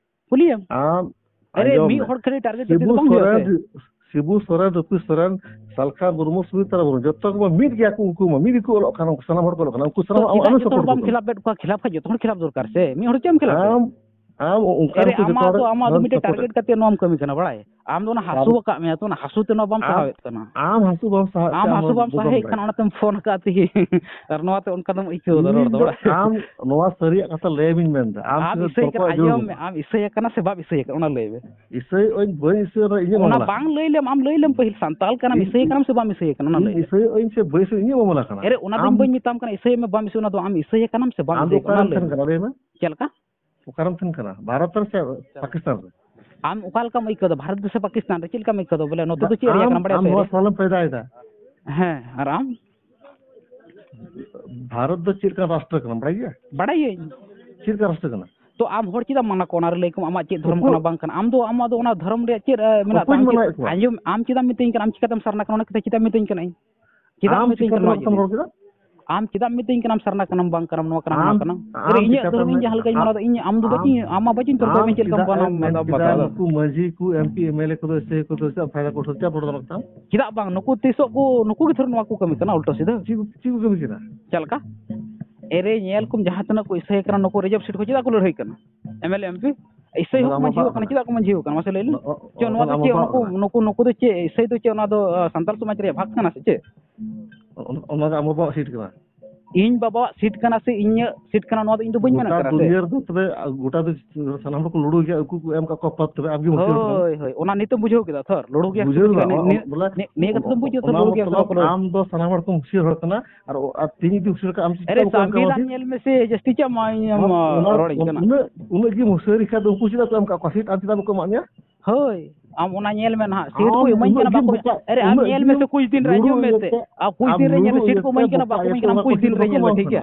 ᱠᱩᱞᱤᱭᱮᱢ᱾ ᱟᱢ ᱟᱨᱮ, ᱟᱸᱡᱚᱢ ᱢᱤᱫ ᱢᱮ᱾ ᱦᱚᱲ ᱠᱷᱟᱹᱞᱤ target ᱠᱟᱛᱮ ᱫᱚ ᱥᱤᱵᱩ ᱵᱟᱝ ᱦᱩᱭᱩᱜᱼᱟ ᱥᱮ? ᱥᱚᱨᱮᱱ, ᱥᱤᱵᱩ ᱥᱚᱨᱮᱱ, ᱨᱩᱯᱤ ᱥᱚᱨᱮᱱ, ᱥᱟᱞᱠᱷᱟᱱ ᱢᱩᱨᱢᱩ, ᱥᱩᱢᱤᱛᱨᱟ ᱢᱩᱨᱢᱩ, ᱡᱚᱛᱚ ᱠᱚ ᱢᱤᱫ ᱜᱮᱭᱟ ᱠᱚ, ᱩᱱᱠᱩ ᱢᱟ ᱢᱤᱫ ᱜᱮᱠᱚ ᱚᱞᱚᱜ ᱠᱟᱱᱟ, ᱩᱱᱠᱩ ᱥᱟᱱᱟᱢ ᱦᱚᱲ ᱠᱚ ᱚᱞᱚᱜ ᱠᱟᱱᱟ, ᱩᱱᱠᱩ ᱥᱟᱱᱟᱢ ᱛᱚ ᱟᱢ, ᱪᱮᱫᱟᱜ ᱟᱢᱮᱢ ᱡᱚᱛᱚ support ᱦᱚᱲ ᱠᱚ ᱠᱷᱤᱞᱟᱯ ᱠᱟᱱᱟ? ᱮᱫ ᱠᱚᱣᱟ? ᱠᱷᱤᱞᱟᱯ ᱠᱷᱟᱡ ᱡᱚᱛᱚ ᱦᱚᱲ ᱠᱷᱤᱞᱟᱯ ᱫᱚᱨᱠᱟᱨ ᱥᱮ, ᱢᱤᱫ ᱦᱚᱲ ᱪᱮᱫ ᱮᱢ ᱠᱷᱤᱞᱟᱯ ᱮᱫ? ᱟᱢ, ᱟᱢ ᱚᱱᱠᱟᱱ ᱮᱨᱮ, ᱠᱚ ᱡᱚᱛᱚ ᱟᱢᱟᱜ ᱦᱚᱲ ᱫᱚ, ᱟᱢᱟᱜ ᱫᱚ ᱱᱚᱣᱟᱢ ᱢᱤᱫᱴᱮᱡ support target ᱠᱟᱛᱮ ᱱᱚᱣᱟᱢ ᱠᱟᱹᱢᱤ ᱠᱟᱱᱟ, ᱵᱟᱲᱟᱭ? ᱟᱢ ᱫᱚ ᱚᱱᱟ ᱦᱟᱹᱥᱩ ᱟᱢ, ᱟᱠᱟᱫ ᱢᱮᱭᱟ ᱛᱚ, ᱚᱱᱟ ᱦᱟᱹᱥᱩ ᱛᱮ ᱱᱚᱣᱟ ᱵᱟᱢ ᱟᱢ, ᱥᱟᱦᱟᱣᱮᱫ ᱠᱟᱱᱟ᱾ ᱟᱢ ᱦᱟᱹᱥᱩ ᱵᱟᱢ ᱥᱟᱦᱟᱣᱮᱫ ᱟᱢ ᱛᱮ ᱟᱢ ᱦᱟᱹᱥᱩ ᱦᱚᱲ ᱵᱟᱢ ᱵᱟᱢ ᱥᱟᱦᱟᱣᱮᱫ ᱵᱟᱲᱟᱭᱟ᱾ ᱠᱷᱟᱱ ᱚᱱᱟᱛᱮᱢ ᱯᱷᱳᱱ ᱟᱠᱟᱫ ᱛᱮᱜᱮ᱾ ᱟᱨ ᱱᱚᱣᱟ ᱛᱮ ᱚᱱᱠᱟ ᱫᱚᱢ ᱟᱹᱭᱠᱟᱹᱣ ᱮᱫᱟ ᱨᱚᱲ ᱤᱧ ᱫᱚ, ᱫᱚ ᱵᱟᱲᱟᱭ? ᱟᱢ ᱱᱚᱣᱟ ᱥᱟᱹᱨᱤᱭᱟᱜ ᱠᱟᱛᱷᱟ ᱞᱟᱹᱭ ᱟᱢᱤᱧ ᱢᱮᱱᱫᱟ, ᱟᱢ ᱟᱢ ᱪᱮᱫ ᱤᱥᱟᱹᱭᱮ ᱛᱚᱨᱠᱚ ᱠᱟᱱᱟ, ᱡᱳᱨ ᱟᱸᱡᱚᱢ ᱢᱮ, ᱢᱮᱱᱟᱜ? ᱟᱢ ᱤᱥᱟᱹᱭᱮ ᱠᱟᱱᱟ ᱥᱮ ᱵᱟᱢ ᱤᱥᱟᱹᱭᱮ ᱠᱟᱱᱟ, ᱚᱱᱟ ᱞᱟᱹᱭ ᱢᱮ᱾ ᱤᱥᱟᱹᱭ ᱟᱹᱧ, ᱵᱟᱹᱧ ᱤᱥᱟᱹᱭ ᱨᱮᱦᱚᱸ ᱤᱧᱟᱹᱜ ᱚᱱᱟ ᱢᱟᱢᱞᱟ ᱠᱟᱱᱟ᱾ ᱵᱟᱝ ᱞᱟᱹᱭ ᱞᱮᱢ, ᱟᱢ ᱞᱟᱹᱭ ᱞᱮᱢ ᱯᱟᱹᱦᱤᱞ, ᱥᱟᱱᱛᱟᱞ ᱠᱟᱱᱟᱢ, ᱤᱧ, ᱤᱥᱟᱹᱭᱮ ᱤᱧ, ᱠᱟᱱᱟᱢ ᱥᱮ ᱵᱟᱢ ᱤᱥᱟᱹᱭᱮ ᱠᱟᱱᱟ, ᱚᱱᱟ ᱤᱧ ᱞᱟᱹᱭ ᱢᱮ᱾ ᱤᱥᱟᱹᱭ ᱟᱹᱧ ᱥᱮ ᱵᱟᱹᱧ ᱤᱥᱟᱹᱭ, ᱤᱧᱟᱹᱜ ᱢᱟᱢᱞᱟ ᱠᱟᱱᱟ᱾ ᱮᱨᱮ, ᱚᱱᱟ ᱫᱚ ᱟᱢ ᱤᱧ ᱵᱟᱹᱧ ᱢᱮᱛᱟᱢ ᱠᱟᱱᱟ, ᱤᱥᱟᱹᱭ ᱢᱮ ᱵᱟᱢ ᱤᱥᱟᱹᱭ, ᱚᱱᱟ ᱫᱚ ᱟᱢ ᱤᱥᱟᱹᱭᱮ ᱠᱟᱱᱟᱢ ᱥᱮ ᱵᱟᱢ ᱟᱢ ᱫᱚ ᱤᱥᱟᱹᱭᱮ ᱠᱟᱱᱟ, ᱚᱱᱟ ᱚᱠᱟᱨᱮᱢ ᱞᱟᱹᱭ ᱛᱟᱦᱮᱱ ᱢᱮ᱾ ᱠᱟᱱᱟ, ᱞᱟᱹᱭ ᱢᱮ? ᱪᱮᱫ ᱞᱮᱠᱟ? ᱚᱠᱟᱨᱮᱢ ᱛᱟᱦᱮᱱ ᱠᱟᱱᱟ? ᱵᱷᱟᱨᱚᱛ ᱨᱮ ᱥᱮ ᱯᱟᱠᱤᱥᱛᱟᱱ ᱨᱮ? ᱟᱢ ᱚᱠᱟ ᱞᱮᱠᱟᱢ ᱟᱹᱭᱠᱟᱹᱣ ᱮᱫᱟ, ᱵᱷᱟᱨᱚᱛ ᱫᱮᱥ ᱥᱮ ᱯᱟᱠᱤᱥᱛᱟᱱ ᱨᱮ? ᱪᱮᱫ ᱞᱮᱠᱟᱢ ᱟᱹᱭᱠᱟᱹᱣ ᱮᱫᱟ? ᱵᱚᱞᱮ, ᱱᱚᱛᱮ ᱫᱚ ᱪᱮᱫ ᱨᱮᱭᱟᱜ ᱟᱢ, ᱠᱟᱱᱟ, ᱵᱟᱲᱟᱭᱟᱢ ᱟᱢ ᱥᱮ ᱱᱚᱣᱟ ᱟᱹᱨᱤ? ᱥᱟᱞᱮᱢ ᱯᱟᱭᱫᱟ ᱮᱫᱟ? ᱦᱮᱸ, ᱟᱨ ᱟᱢ? ᱵᱷᱟᱨᱚᱛ ᱫᱚ ᱪᱮᱫ ᱞᱮᱠᱟᱱ ᱨᱟᱥᱴᱨᱚ ᱠᱟᱱᱟ, ᱵᱟᱲᱟᱭ ᱜᱮᱭᱟ? ᱵᱟᱲᱟᱭᱟᱹᱧ᱾ ᱪᱮᱫ ᱞᱮᱠᱟᱱ ᱨᱟᱥᱴᱨᱚ ᱠᱟᱱᱟ? ᱛᱚ ᱟᱢ ᱦᱚᱲ ᱪᱮᱫᱟᱜ ᱢᱟᱱᱟ ᱠᱚᱣᱟ, ᱚᱱᱟ ᱨᱮ ᱞᱟᱹᱭ ᱠᱚᱢ, ᱟᱢᱟᱜ ᱪᱮᱫ ᱫᱷᱚᱨᱚᱢ ᱩᱠᱩ-, ᱠᱟᱱᱟ, ᱵᱟᱝ ᱠᱟᱱᱟ? ᱟᱢ ᱫᱚ, ᱟᱢᱟᱜ ᱫᱚ ᱚᱱᱟ ᱫᱷᱚᱨᱚᱢ ᱨᱮᱭᱟᱜ ᱪᱮᱫ, ᱮ, ᱢᱮᱱᱟᱜ ᱩᱠᱩᱧ ᱛᱟᱢᱟ? ᱟᱢ ᱪᱮᱫ, ᱢᱟᱱᱟᱣᱮᱫ ᱠᱚᱣᱟ? ᱟᱸᱡᱚᱢ, ᱟᱢ ᱪᱮᱫᱟᱜ ᱮᱢ ᱢᱤᱛᱟᱹᱧ ᱠᱟᱱᱟ? ᱟᱢ ᱪᱤᱠᱟᱹᱛᱮᱢ ᱥᱟᱨᱱᱟ ᱠᱟᱱᱟ? ᱚᱱᱟ ᱠᱟᱛᱷᱟ ᱪᱮᱫᱟᱜ ᱮᱢ ᱢᱤᱛᱟᱹᱧ ᱠᱟᱱᱟ ᱤᱧ? ᱪᱮᱫᱟᱜ ᱮᱢ ᱟᱢ ᱢᱤᱛᱟᱹᱧ ᱪᱤᱠᱟᱹᱛᱮ ᱠᱟᱱᱟ ᱱᱚᱣᱟ ᱱᱚᱣᱟ ᱠᱟᱛᱷᱟᱢ ᱨᱚᱲ ᱠᱮᱫᱟ? ᱟᱢ ᱪᱮᱫᱟᱜ ᱮᱢ ᱢᱤᱛᱟᱹᱧ ᱠᱟᱱᱟᱢ ᱥᱟᱨᱱᱟ ᱠᱟᱱᱟᱢ ᱵᱟᱝ ᱠᱟᱱᱟᱢ, ᱱᱚᱣᱟ ᱠᱟᱱᱟᱢ ᱦᱟᱱᱟ ᱟᱢ, ᱠᱟᱱᱟᱢ? ᱟᱨ ᱟᱢ ᱤᱧᱟᱹᱜ ᱪᱤᱠᱟᱹᱛᱮᱢ ᱫᱷᱚᱨᱚᱢ ᱤᱧ ᱢᱮᱱ-, ᱡᱟᱦᱟᱸ ᱞᱮᱠᱟᱧ ᱟᱢ, ᱢᱟᱱᱟᱣ ᱮᱫᱟ, ᱤᱧ, ᱟᱢ ᱫᱚ ᱟᱢ, ᱵᱟᱹᱧ, ᱟᱢ ᱢᱟ ᱵᱟᱹᱧ ᱛᱚᱨᱠᱚ ᱟᱢ ᱢᱮᱭᱟ ᱪᱮᱫ ᱞᱮᱠᱟᱢ ᱪᱮᱫᱟᱜ ᱮᱢ ᱵᱟᱱᱟᱣ ᱢᱮᱱ ᱮᱫᱟ, ᱠᱮᱫᱟ ᱵᱟᱛᱟᱣ ᱮᱫᱟ᱾ ᱱᱩᱠᱩ ᱢᱟᱹᱡᱷᱤ ᱠᱚ, M P, M L A ᱠᱚᱫᱚ ᱥᱮ ᱠᱚᱫᱚ ᱪᱮᱫᱟᱜ ᱯᱷᱟᱭᱫᱟ ᱠᱚ ᱩᱴᱷᱟᱹᱣ, ᱪᱮᱫᱟᱜ ᱯᱨᱚᱰᱚᱱ ᱠᱟᱱᱟ? ᱪᱮᱫᱟᱜ ᱵᱟᱝ? ᱱᱩᱠᱩ ᱛᱤᱥᱚᱜ ᱠᱚ, ᱱᱩᱠᱩ ᱜᱮ ᱛᱷᱚᱨ ᱱᱚᱣᱟ ᱠᱚ ᱠᱟᱹᱢᱤ ᱠᱟᱱᱟ ᱩᱞᱴᱟᱹ ᱥᱤᱫᱷᱟᱹ᱾ ᱪᱮᱫ ᱠᱚ, ᱪᱮᱫ ᱠᱚ ᱠᱟᱹᱢᱤ ᱠᱟᱱᱟ? ᱪᱮᱫ ᱞᱮᱠᱟ? ᱮᱨᱮ ᱧᱮᱞ ᱠᱚᱢ, ᱡᱟᱦᱟᱸ ᱛᱤᱱᱟᱹᱜ ᱠᱚ ᱤᱥᱟᱹᱭ ᱠᱟᱱᱟ, ᱱᱩᱠᱩ ᱨᱤᱡᱟᱨᱵᱷ ᱥᱤᱴ ᱠᱚ ᱪᱮᱫᱟᱜ ᱠᱚ ᱞᱟᱹᱲᱦᱟᱹᱭ ᱠᱟᱱᱟ? M L A, M P? ᱤᱥᱟᱹᱭ ᱚᱱᱟ ᱦᱚᱸᱠᱚ ᱫᱚ ᱢᱟᱹᱡᱷᱤ ᱟᱵᱚᱣᱟᱜ ᱠᱟᱱᱟ, ᱪᱮᱫᱟᱜ ᱠᱚ ᱢᱟᱹᱡᱷᱤ ᱠᱟᱱᱟ? ᱢᱟᱥᱮ ᱞᱟᱹᱭ ᱞᱮᱢ᱾ ᱚ-, ᱚ-, ᱪᱮᱫ ᱱᱚᱣᱟ ᱚᱱᱟ ᱫᱚ ᱪᱮᱫ, ᱟᱵᱚᱣᱟᱜ ᱱᱩᱠᱩ, ᱠᱟᱱᱟ᱾ ᱱᱩᱠᱩ, ᱱᱩᱠᱩ ᱫᱚ ᱪᱮᱫ, ᱤᱥᱟᱹᱭ ᱫᱚ ᱪᱮᱫ, ᱚᱱᱟ ᱫᱚ, ᱟ, ᱥᱟᱱᱛᱟᱲ ᱥᱚᱢᱟᱡᱽ ᱨᱮᱭᱟᱜ ᱵᱷᱟᱜᱽ ᱠᱟᱱᱟ ᱥᱮ ᱪᱮᱫ? ᱚᱱ-, ᱚᱱᱟ ᱫᱚ ᱟᱵᱚᱣᱟᱜ ᱥᱤᱴ ᱠᱟᱱᱟ᱾ ᱤᱧ ᱵᱟᱵᱟᱣᱟᱜ ᱥᱤᱴ ᱠᱟᱱᱟ ᱥᱮ ᱤᱧᱟᱹᱜ ᱥᱤᱴ ᱠᱟᱱᱟ, ᱱᱚᱣᱟ ᱫᱚ ᱤᱧ ᱫᱚ ᱵᱟᱹᱧ ᱢᱮᱱ ᱜᱚᱴᱟ ᱠᱟᱱᱟ ᱥᱮ᱾ ᱫᱩᱱᱤᱭᱟᱹ ᱨᱮᱫᱚ ᱛᱚᱵᱮ, ᱟ, ᱜᱚᱴᱟ ᱫᱚ ᱥᱟᱱᱟᱢ ᱦᱚᱲ ᱠᱚ ᱞᱩᱲᱩ ᱜᱮᱭᱟ, ᱩᱱᱠᱩ ᱠᱚ ᱮᱢ ᱠᱟᱜ ᱠᱚᱣᱟ ᱯᱚᱫ, ᱛᱚᱵᱮ ᱟᱢ ᱜᱮᱢ ᱦᱩᱸᱥᱤᱭᱟᱹᱨ ᱠᱟᱱᱟ᱾ ᱦᱳᱭ, ᱦᱳᱭ, ᱚᱱᱟ ᱱᱤᱛᱚᱜ ᱵᱩᱡᱷᱟᱹᱣ ᱠᱮᱫᱟ ᱛᱷᱚᱨ, ᱞᱩᱲᱩ ᱜᱮᱭᱟ ᱥᱮ ᱵᱩᱡᱷᱟᱹᱣ ᱪᱤᱠᱟᱹ ᱠᱮᱫᱟ, ᱱᱤᱭᱟᱹ, ᱚ-, ᱱᱤᱭᱟᱹ, ᱵᱚᱞᱮ, ᱱᱤᱭᱟᱹ, ᱱᱤᱭᱟᱹ ᱠᱟᱛᱷᱟ ᱫᱚᱢ ᱵᱩᱡᱷᱟᱹᱣ ᱛᱷᱚᱨ, ᱚᱱᱟ ᱞᱩᱲᱩ ᱜᱮᱭᱟ ᱥᱮ ᱢᱚᱛᱞᱚᱵ ᱵᱟᱠᱚ ᱞᱩᱲᱩ ᱜᱮᱭᱟ? ᱟᱢ ᱫᱚ ᱥᱟᱱᱟᱢ ᱦᱚᱲ ᱠᱚᱢ ᱦᱩᱸᱥᱤᱭᱟᱹᱨ ᱦᱚᱲ ᱠᱟᱱᱟ, ᱟᱨ, ᱟᱨ ᱛᱤᱦᱤᱧ ᱡᱩᱫᱤ ᱦᱩᱸᱥᱤᱭᱟᱹᱨ ᱠᱟᱜ ᱟᱢ, ᱪᱮᱫ ᱟᱨᱮ, ᱞᱮᱠᱟ ᱠᱚ ᱮᱢ ᱠᱟᱜ ᱢᱟ ᱥᱤᱴ? ᱥᱚᱝᱵᱤᱫᱷᱟᱱ ᱧᱮᱞ ᱢᱮᱥᱮ, ᱡᱟᱹᱥᱛᱤ ᱪᱮᱫ ᱮᱢ, ᱮᱢ, ᱚᱱᱟ, ᱨᱚᱲ ᱟᱹᱧ ᱠᱟᱱᱟ? ᱩᱱᱟᱹᱜ, ᱩᱱᱟᱹᱜ ᱜᱮ ᱦᱩᱸᱥᱤᱭᱟᱹᱨᱤ ᱠᱷᱟᱡ ᱫᱚ ᱩᱱᱠᱩ ᱪᱮᱫᱟᱜ ᱠᱚ ᱮᱢ ᱠᱟᱜ ᱠᱚᱣᱟ ᱥᱤᱴ? ᱟᱢ ᱪᱮᱫᱟᱜ ᱵᱟᱠᱚ ᱮᱢᱟᱜ ᱢᱮᱭᱟ? ᱦᱳᱭ, ᱟᱢ ᱚᱱᱟ ᱧᱮᱞ ᱢᱮ ᱱᱟᱦᱟᱜ, ᱥᱤᱴ ᱠᱚ ᱟᱢ ᱤᱢᱟᱹᱧ ᱩᱱᱟᱹᱜ ᱠᱟᱱᱟ, ᱜᱮᱢ ᱵᱟᱠᱚ ᱮᱢᱟᱹᱧ, ᱵᱚᱠᱟ-, ᱟᱨᱮ, ᱟᱢ ᱩᱱᱟᱹᱜ ᱧᱮᱞ ᱜᱮᱢ ᱢᱮᱥᱮ, ᱠᱩᱪ ᱫᱤᱱ ᱨᱮ ᱞᱩᱲᱩ ᱟᱸᱡᱚᱢ ᱢᱮᱥᱮ, ᱤᱭᱟᱹᱛᱮ, ᱟᱨ ᱠᱩᱪ ᱟᱢ ᱫᱤᱱ ᱨᱮ ᱞᱩᱲᱩ ᱧᱮᱞ ᱢᱮ, ᱥᱤᱴ ᱤᱭᱟᱹᱛᱮ ᱠᱚ ᱤᱢᱟᱹᱧ ᱠᱟᱱᱟ, ᱵᱚᱠᱟ ᱵᱟᱠᱚ ᱤᱭᱟᱹᱛᱮ ᱤᱢᱟᱹᱧ ᱚᱱᱟ ᱠᱟᱱᱟ, ᱠᱚ ᱴᱷᱤᱠ ᱥᱤᱴ ᱜᱮᱭᱟ᱾ ᱵᱟᱠᱚ ᱮᱢᱟᱢ ᱠᱟᱱᱟ᱾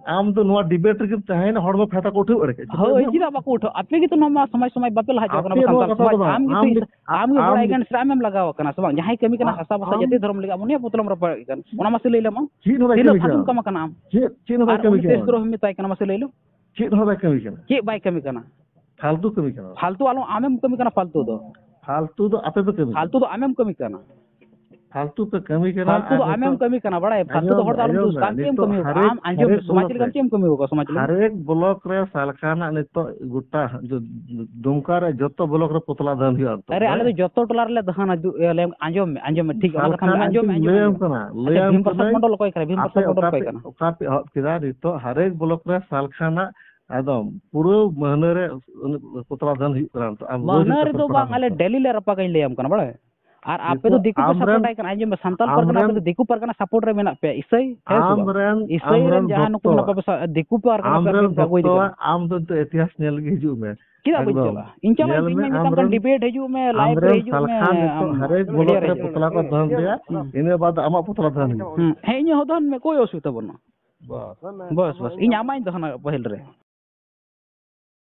ᱟᱢ ᱫᱚ ᱱᱚᱣᱟ ᱰᱤᱵᱮᱴ ᱨᱮᱜᱮᱢ ᱛᱟᱦᱮᱸᱭᱮᱱᱟ, ᱦᱚᱲ ᱢᱟ ᱯᱷᱟᱭᱫᱟ ᱠᱚ ᱩᱴᱷᱟᱹᱣ ᱮᱲᱮ ᱠᱮᱫ᱾ ᱦᱳᱭ, ᱪᱮᱫᱟᱜ ᱵᱟᱠᱚ ᱩᱴᱷᱟᱹᱣ? ᱟᱯᱮ ᱜᱮᱛᱚ ᱱᱚᱣᱟ ᱢᱟ ᱥᱚᱢᱟᱡᱽ ᱥᱚᱢᱟᱡᱽ ᱵᱟᱯᱮ ᱞᱟᱦᱟ ᱦᱚᱪᱚ ᱠᱟᱱᱟ᱾ ᱟᱯᱮ ᱱᱚᱣᱟ ᱥᱟᱱᱛᱟᱲ ᱠᱟᱛᱷᱟ ᱥᱚᱢᱟᱡᱽ ᱫᱚ ᱵᱟᱝ, ᱟᱢ ᱜᱮᱛᱚ ᱟᱢ ᱤᱥ-, ᱟᱢ ᱟᱢ ᱜᱮ ᱦᱚᱲ ᱟᱢ ᱮᱜᱮᱱᱥᱴ ᱨᱮ ᱟᱢᱮᱢ ᱞᱟᱜᱟᱣ ᱟᱠᱟᱱᱟ ᱥᱮ ᱵᱟᱝ? ᱡᱟᱦᱟᱸᱭ ᱠᱟᱹᱢᱤ ᱠᱟᱱᱟ ᱟᱢ, ᱦᱟᱥᱟ ᱵᱷᱟᱥᱟ ᱟᱢ ᱡᱟᱹᱛᱤ ᱫᱷᱚᱨᱚᱢ ᱞᱟᱹᱜᱤᱫ, ᱟᱢ ᱩᱱᱤᱭᱟᱜ ᱯᱩᱛᱞᱟᱹᱢ ᱨᱟᱯᱟᱜ ᱮᱫ ᱠᱟᱱ, ᱚᱱᱟ ᱢᱟᱥᱮ ᱞᱟᱹᱭ ᱞᱮᱢ ᱟᱢ᱾ ᱪᱮᱫ ᱦᱚᱸ ᱵᱟᱭ ᱛᱤᱱᱟᱹᱜ ᱠᱟᱹᱢᱤ ᱯᱷᱟᱞᱛᱩᱢ ᱠᱟᱱᱟ᱾ ᱠᱟᱢᱟ ᱠᱟᱱᱟ ᱟᱢ? ᱪᱮᱫ, ᱪᱮᱫ ᱦᱚᱸ ᱵᱟᱭ ᱟᱨ ᱠᱟᱹᱢᱤ ᱩᱱᱤ ᱠᱟᱱᱟ᱾ ᱛᱮᱥᱠᱨᱚ ᱦᱚᱸ ᱢᱮᱛᱟᱭ ᱠᱟᱱᱟ, ᱢᱟᱥᱮ ᱞᱟᱹᱭ ᱞᱮᱢ᱾ ᱪᱮᱫ ᱦᱚᱸ ᱵᱟᱭ ᱠᱟᱹᱢᱤ ᱠᱟᱱᱟ᱾ ᱪᱮᱫ ᱵᱟᱭ ᱠᱟᱹᱢᱤ ᱠᱟᱱᱟ? ᱯᱷᱟᱞᱛᱩ ᱠᱟᱹᱢᱤ ᱠᱟᱱᱟ᱾ ᱯᱷᱟᱞᱛᱩ ᱟᱞᱚ ᱟᱢᱮᱢ ᱠᱟᱹᱢᱤ ᱠᱟᱱᱟ ᱯᱷᱟᱞᱛᱩ ᱫᱚ᱾ ᱯᱷᱟᱞᱛᱩ ᱫᱚ ᱟᱯᱮ ᱯᱮ ᱠᱟᱹᱢᱤ ᱯᱷᱟᱞᱛᱩ ᱠᱟᱱᱟ᱾ ᱫᱚ ᱟᱢᱮᱢ ᱠᱟᱹᱢᱤ ᱠᱟᱱᱟ᱾ ᱯᱷᱟᱞᱛᱩ ᱯᱮ ᱠᱟᱹᱢᱤ ᱠᱟᱱᱟ᱾ ᱯᱷᱟᱞᱛᱩ ᱫᱚ ᱟᱨ ᱟᱢᱮᱢ ᱱᱤᱛᱚᱜ ᱠᱟᱹᱢᱤ ᱠᱟᱱᱟ, ᱵᱟᱲᱟᱭ? ᱯᱷᱟᱞᱛᱩ ᱫᱚ ᱟᱸᱡᱚᱢ ᱦᱚᱲ ᱫᱚ ᱢᱮ, ᱟᱞᱚᱢ ᱟᱸᱡᱚᱢ ᱫᱩᱥ᱾ ᱢᱮ, ᱟᱢ ᱠᱮᱢ ᱱᱤᱛᱚᱜ ᱠᱟᱹᱢᱤ ᱠᱟᱱᱟ᱾ ᱦᱟᱨᱮᱠ, ᱟᱢ ᱟᱸᱡᱚᱢ ᱢᱮ, ᱦᱟᱨᱮᱠ ᱥᱚᱢᱟᱡᱽ ᱵᱞᱚᱠ ᱞᱟᱹᱜᱤᱫ ᱨᱮ, ᱟᱢ ᱪᱮᱫ ᱮᱢ ᱠᱟᱹᱢᱤ ᱠᱟᱱᱟ ᱥᱚᱢᱟᱡᱽ ᱞᱟᱹᱜᱤᱫ? ᱦᱟᱨᱮᱠ ᱵᱞᱚᱠ ᱨᱮ ᱥᱟᱞᱠᱷᱟᱱᱟᱜ ᱱᱤᱛᱚᱜ ᱜᱚᱴᱟ ᱫᱩᱢᱠᱟ ᱨᱮ ᱡᱚᱛᱚ ᱵᱞᱚᱠ ᱨᱮ ᱯᱚᱛᱞᱟ ᱫᱟᱱ ᱦᱩᱭᱩᱜᱼᱟ ᱱᱤᱛᱚᱜ, ᱟᱨᱮ, ᱟᱞᱮ ᱵᱟᱲᱟᱭ? ᱫᱚ ᱡᱚᱛᱚ ᱴᱚᱞᱟ ᱨᱮᱞᱮ ᱫᱟᱦᱟᱱᱟ, ᱡᱩ-, ᱤᱭᱟᱹ, ᱞᱮ ᱟᱸᱡᱚᱢ ᱢᱮ, ᱟᱸᱡᱚᱢ ᱢᱮ, ᱴᱷᱤᱠ, ᱚᱱᱟ ᱥᱟᱞᱠᱷᱟᱱ ᱠᱟᱛᱷᱟ ᱟᱸᱡᱚᱢ ᱢᱮ, ᱟᱹᱧ ᱟᱸᱡᱚᱢ ᱢᱮ, ᱞᱟᱹᱭᱟᱢ ᱟᱸᱡᱚᱢ ᱢᱮ᱾ ᱠᱟᱱᱟ, ᱟᱪᱪᱷᱟ, ᱞᱟᱹᱭᱟᱢ ᱵᱷᱤᱢ ᱯᱨᱚᱥᱟᱫᱽ ᱠᱟᱹᱱᱟᱹᱧ᱾ ᱢᱚᱱᱰᱚᱞ ᱚᱠᱚᱭ ᱠᱟᱱᱟᱭ? ᱵᱷᱤᱢ ᱟᱯᱮ ᱯᱨᱚᱥᱟᱫᱽ ᱢᱚᱱᱰᱚᱞ ᱚᱠᱟ ᱚᱠᱚᱭ ᱯᱮ, ᱠᱟᱱᱟ? ᱚᱠᱟ ᱯᱮ ᱮᱦᱚᱵ ᱠᱮᱫᱟ? ᱱᱤᱛᱚᱜ ᱦᱟᱨᱮᱠ ᱵᱞᱚᱠ ᱨᱮ ᱥᱟᱞᱠᱷᱟᱱᱟᱜ ᱮᱠᱫᱚᱢ ᱯᱩᱨᱟᱹ ᱢᱟᱹᱦᱱᱟᱹ ᱨᱮ ᱯᱚᱛᱞᱟ ᱫᱟᱱ ᱦᱩᱭᱩᱜ ᱠᱟᱱᱟ ᱱᱤᱛᱚᱜ᱾ ᱟᱢ ᱨᱳᱡᱽ ᱢᱟᱹᱦᱱᱟᱹ ᱱᱤᱛᱚᱜ ᱨᱮᱫᱚ ᱯᱚᱛᱞᱟ ᱵᱟᱝ, ᱫᱟᱱ ᱟᱞᱮ ᱠᱟᱱᱟ᱾ ᱰᱮᱞᱤ ᱞᱮ ᱨᱟᱯᱟᱜᱟᱧ ᱞᱟᱹᱭᱟᱢ ᱠᱟᱱᱟ, ᱵᱟᱲᱟᱭ? ᱟᱨ ᱟᱯᱮ ᱫᱚ ᱱᱤᱛᱚᱜ ᱫᱤᱠᱩ ᱯᱮ ᱟᱢᱨᱮᱱ, ᱥᱟᱯᱳᱨᱴᱟᱭ ᱠᱟᱱᱟ, ᱟᱸᱡᱚᱢ ᱢᱮ, ᱥᱟᱱᱛᱟᱞ ᱯᱟᱨᱜᱟᱱᱟ ᱟᱯᱮ ᱟᱢᱨᱮᱱ, ᱫᱚ ᱫᱤᱠᱩ ᱯᱟᱨᱜᱟᱱᱟ ᱥᱟᱯᱳᱨᱴ ᱨᱮ ᱢᱮᱱᱟᱜ ᱯᱮᱭᱟ, ᱤᱥᱟᱹᱭ, ᱦᱮᱸ ᱥᱮ ᱵᱟᱝ? ᱟᱢᱨᱮᱱ, ᱤᱥᱟᱹᱭ ᱨᱮᱱ ᱟᱢᱨᱮᱱ ᱡᱟᱦᱟᱸ ᱱᱩᱠᱩ ᱵᱷᱚᱠᱛᱚ, ᱢᱮᱱᱟᱜ ᱠᱚᱣᱟ, ᱯᱮ ᱥᱟ-, ᱫᱤᱠᱩ ᱯᱟᱨᱜᱟᱱᱟ ᱯᱮ ᱟᱢᱨᱮᱱ ᱟᱹᱜᱩᱭᱮᱫ ᱵᱷᱚᱠᱛᱚ, ᱠᱟᱱᱟ᱾ ᱟᱢ ᱫᱚ ᱱᱤᱛᱚᱜ ᱤᱛᱤᱦᱟᱥ ᱧᱮᱞ ᱞᱟᱹᱜᱤᱫ ᱦᱤᱡᱩᱜ ᱢᱮ᱾ ᱪᱮᱫᱟᱜ ᱵᱟᱹᱧ ᱮᱠᱫᱚᱢ᱾ ᱪᱟᱞᱟᱜᱼᱟ? ᱤᱧ ᱪᱟᱞᱟᱜ ᱧᱮᱞ ᱤᱧ ᱢᱮ, ᱢᱮᱛᱟᱢ ᱠᱟᱱ ᱟᱢᱨᱮᱱ, ᱰᱤᱵᱮᱴ ᱦᱤᱡᱩᱜ ᱢᱮ, ᱞᱟᱭᱤᱵᱷ ᱨᱮ ᱟᱢᱨᱮᱱ ᱦᱤᱡᱩᱜ ᱢᱮ, ᱥᱟᱞᱠᱷᱟᱱ ᱱᱤᱛᱚᱜ ᱟᱢ ᱦᱟᱨᱮᱠ ᱵᱞᱚᱠ ᱨᱮ ᱯᱚᱛᱞᱟ ᱠᱚ ᱫᱟᱱ ᱨᱮᱭᱟ, ᱦᱩᱸ᱾ ᱤᱱᱟᱹ ᱵᱟᱫ ᱟᱢᱟᱜ ᱯᱚᱛᱞᱟ ᱫᱟᱱ ᱦᱩᱭᱩᱜᱼᱟ᱾ ᱦᱩᱸ᱾ ᱦᱮᱸ, ᱤᱧᱟᱹᱜ ᱦᱚᱸ ᱫᱟᱱ ᱢᱮ, ᱠᱳᱭ ᱚᱥᱩᱵᱤᱫᱷᱟ ᱵᱟᱹᱱᱩᱜᱼᱟ᱾ ᱵᱟᱥ᱾ ᱵᱟᱥ, ᱵᱟᱥ, ᱤᱧ ᱟᱢᱟᱜ ᱤᱧ ᱫᱟᱱᱟ ᱯᱟᱹᱦᱤᱞ ᱨᱮ᱾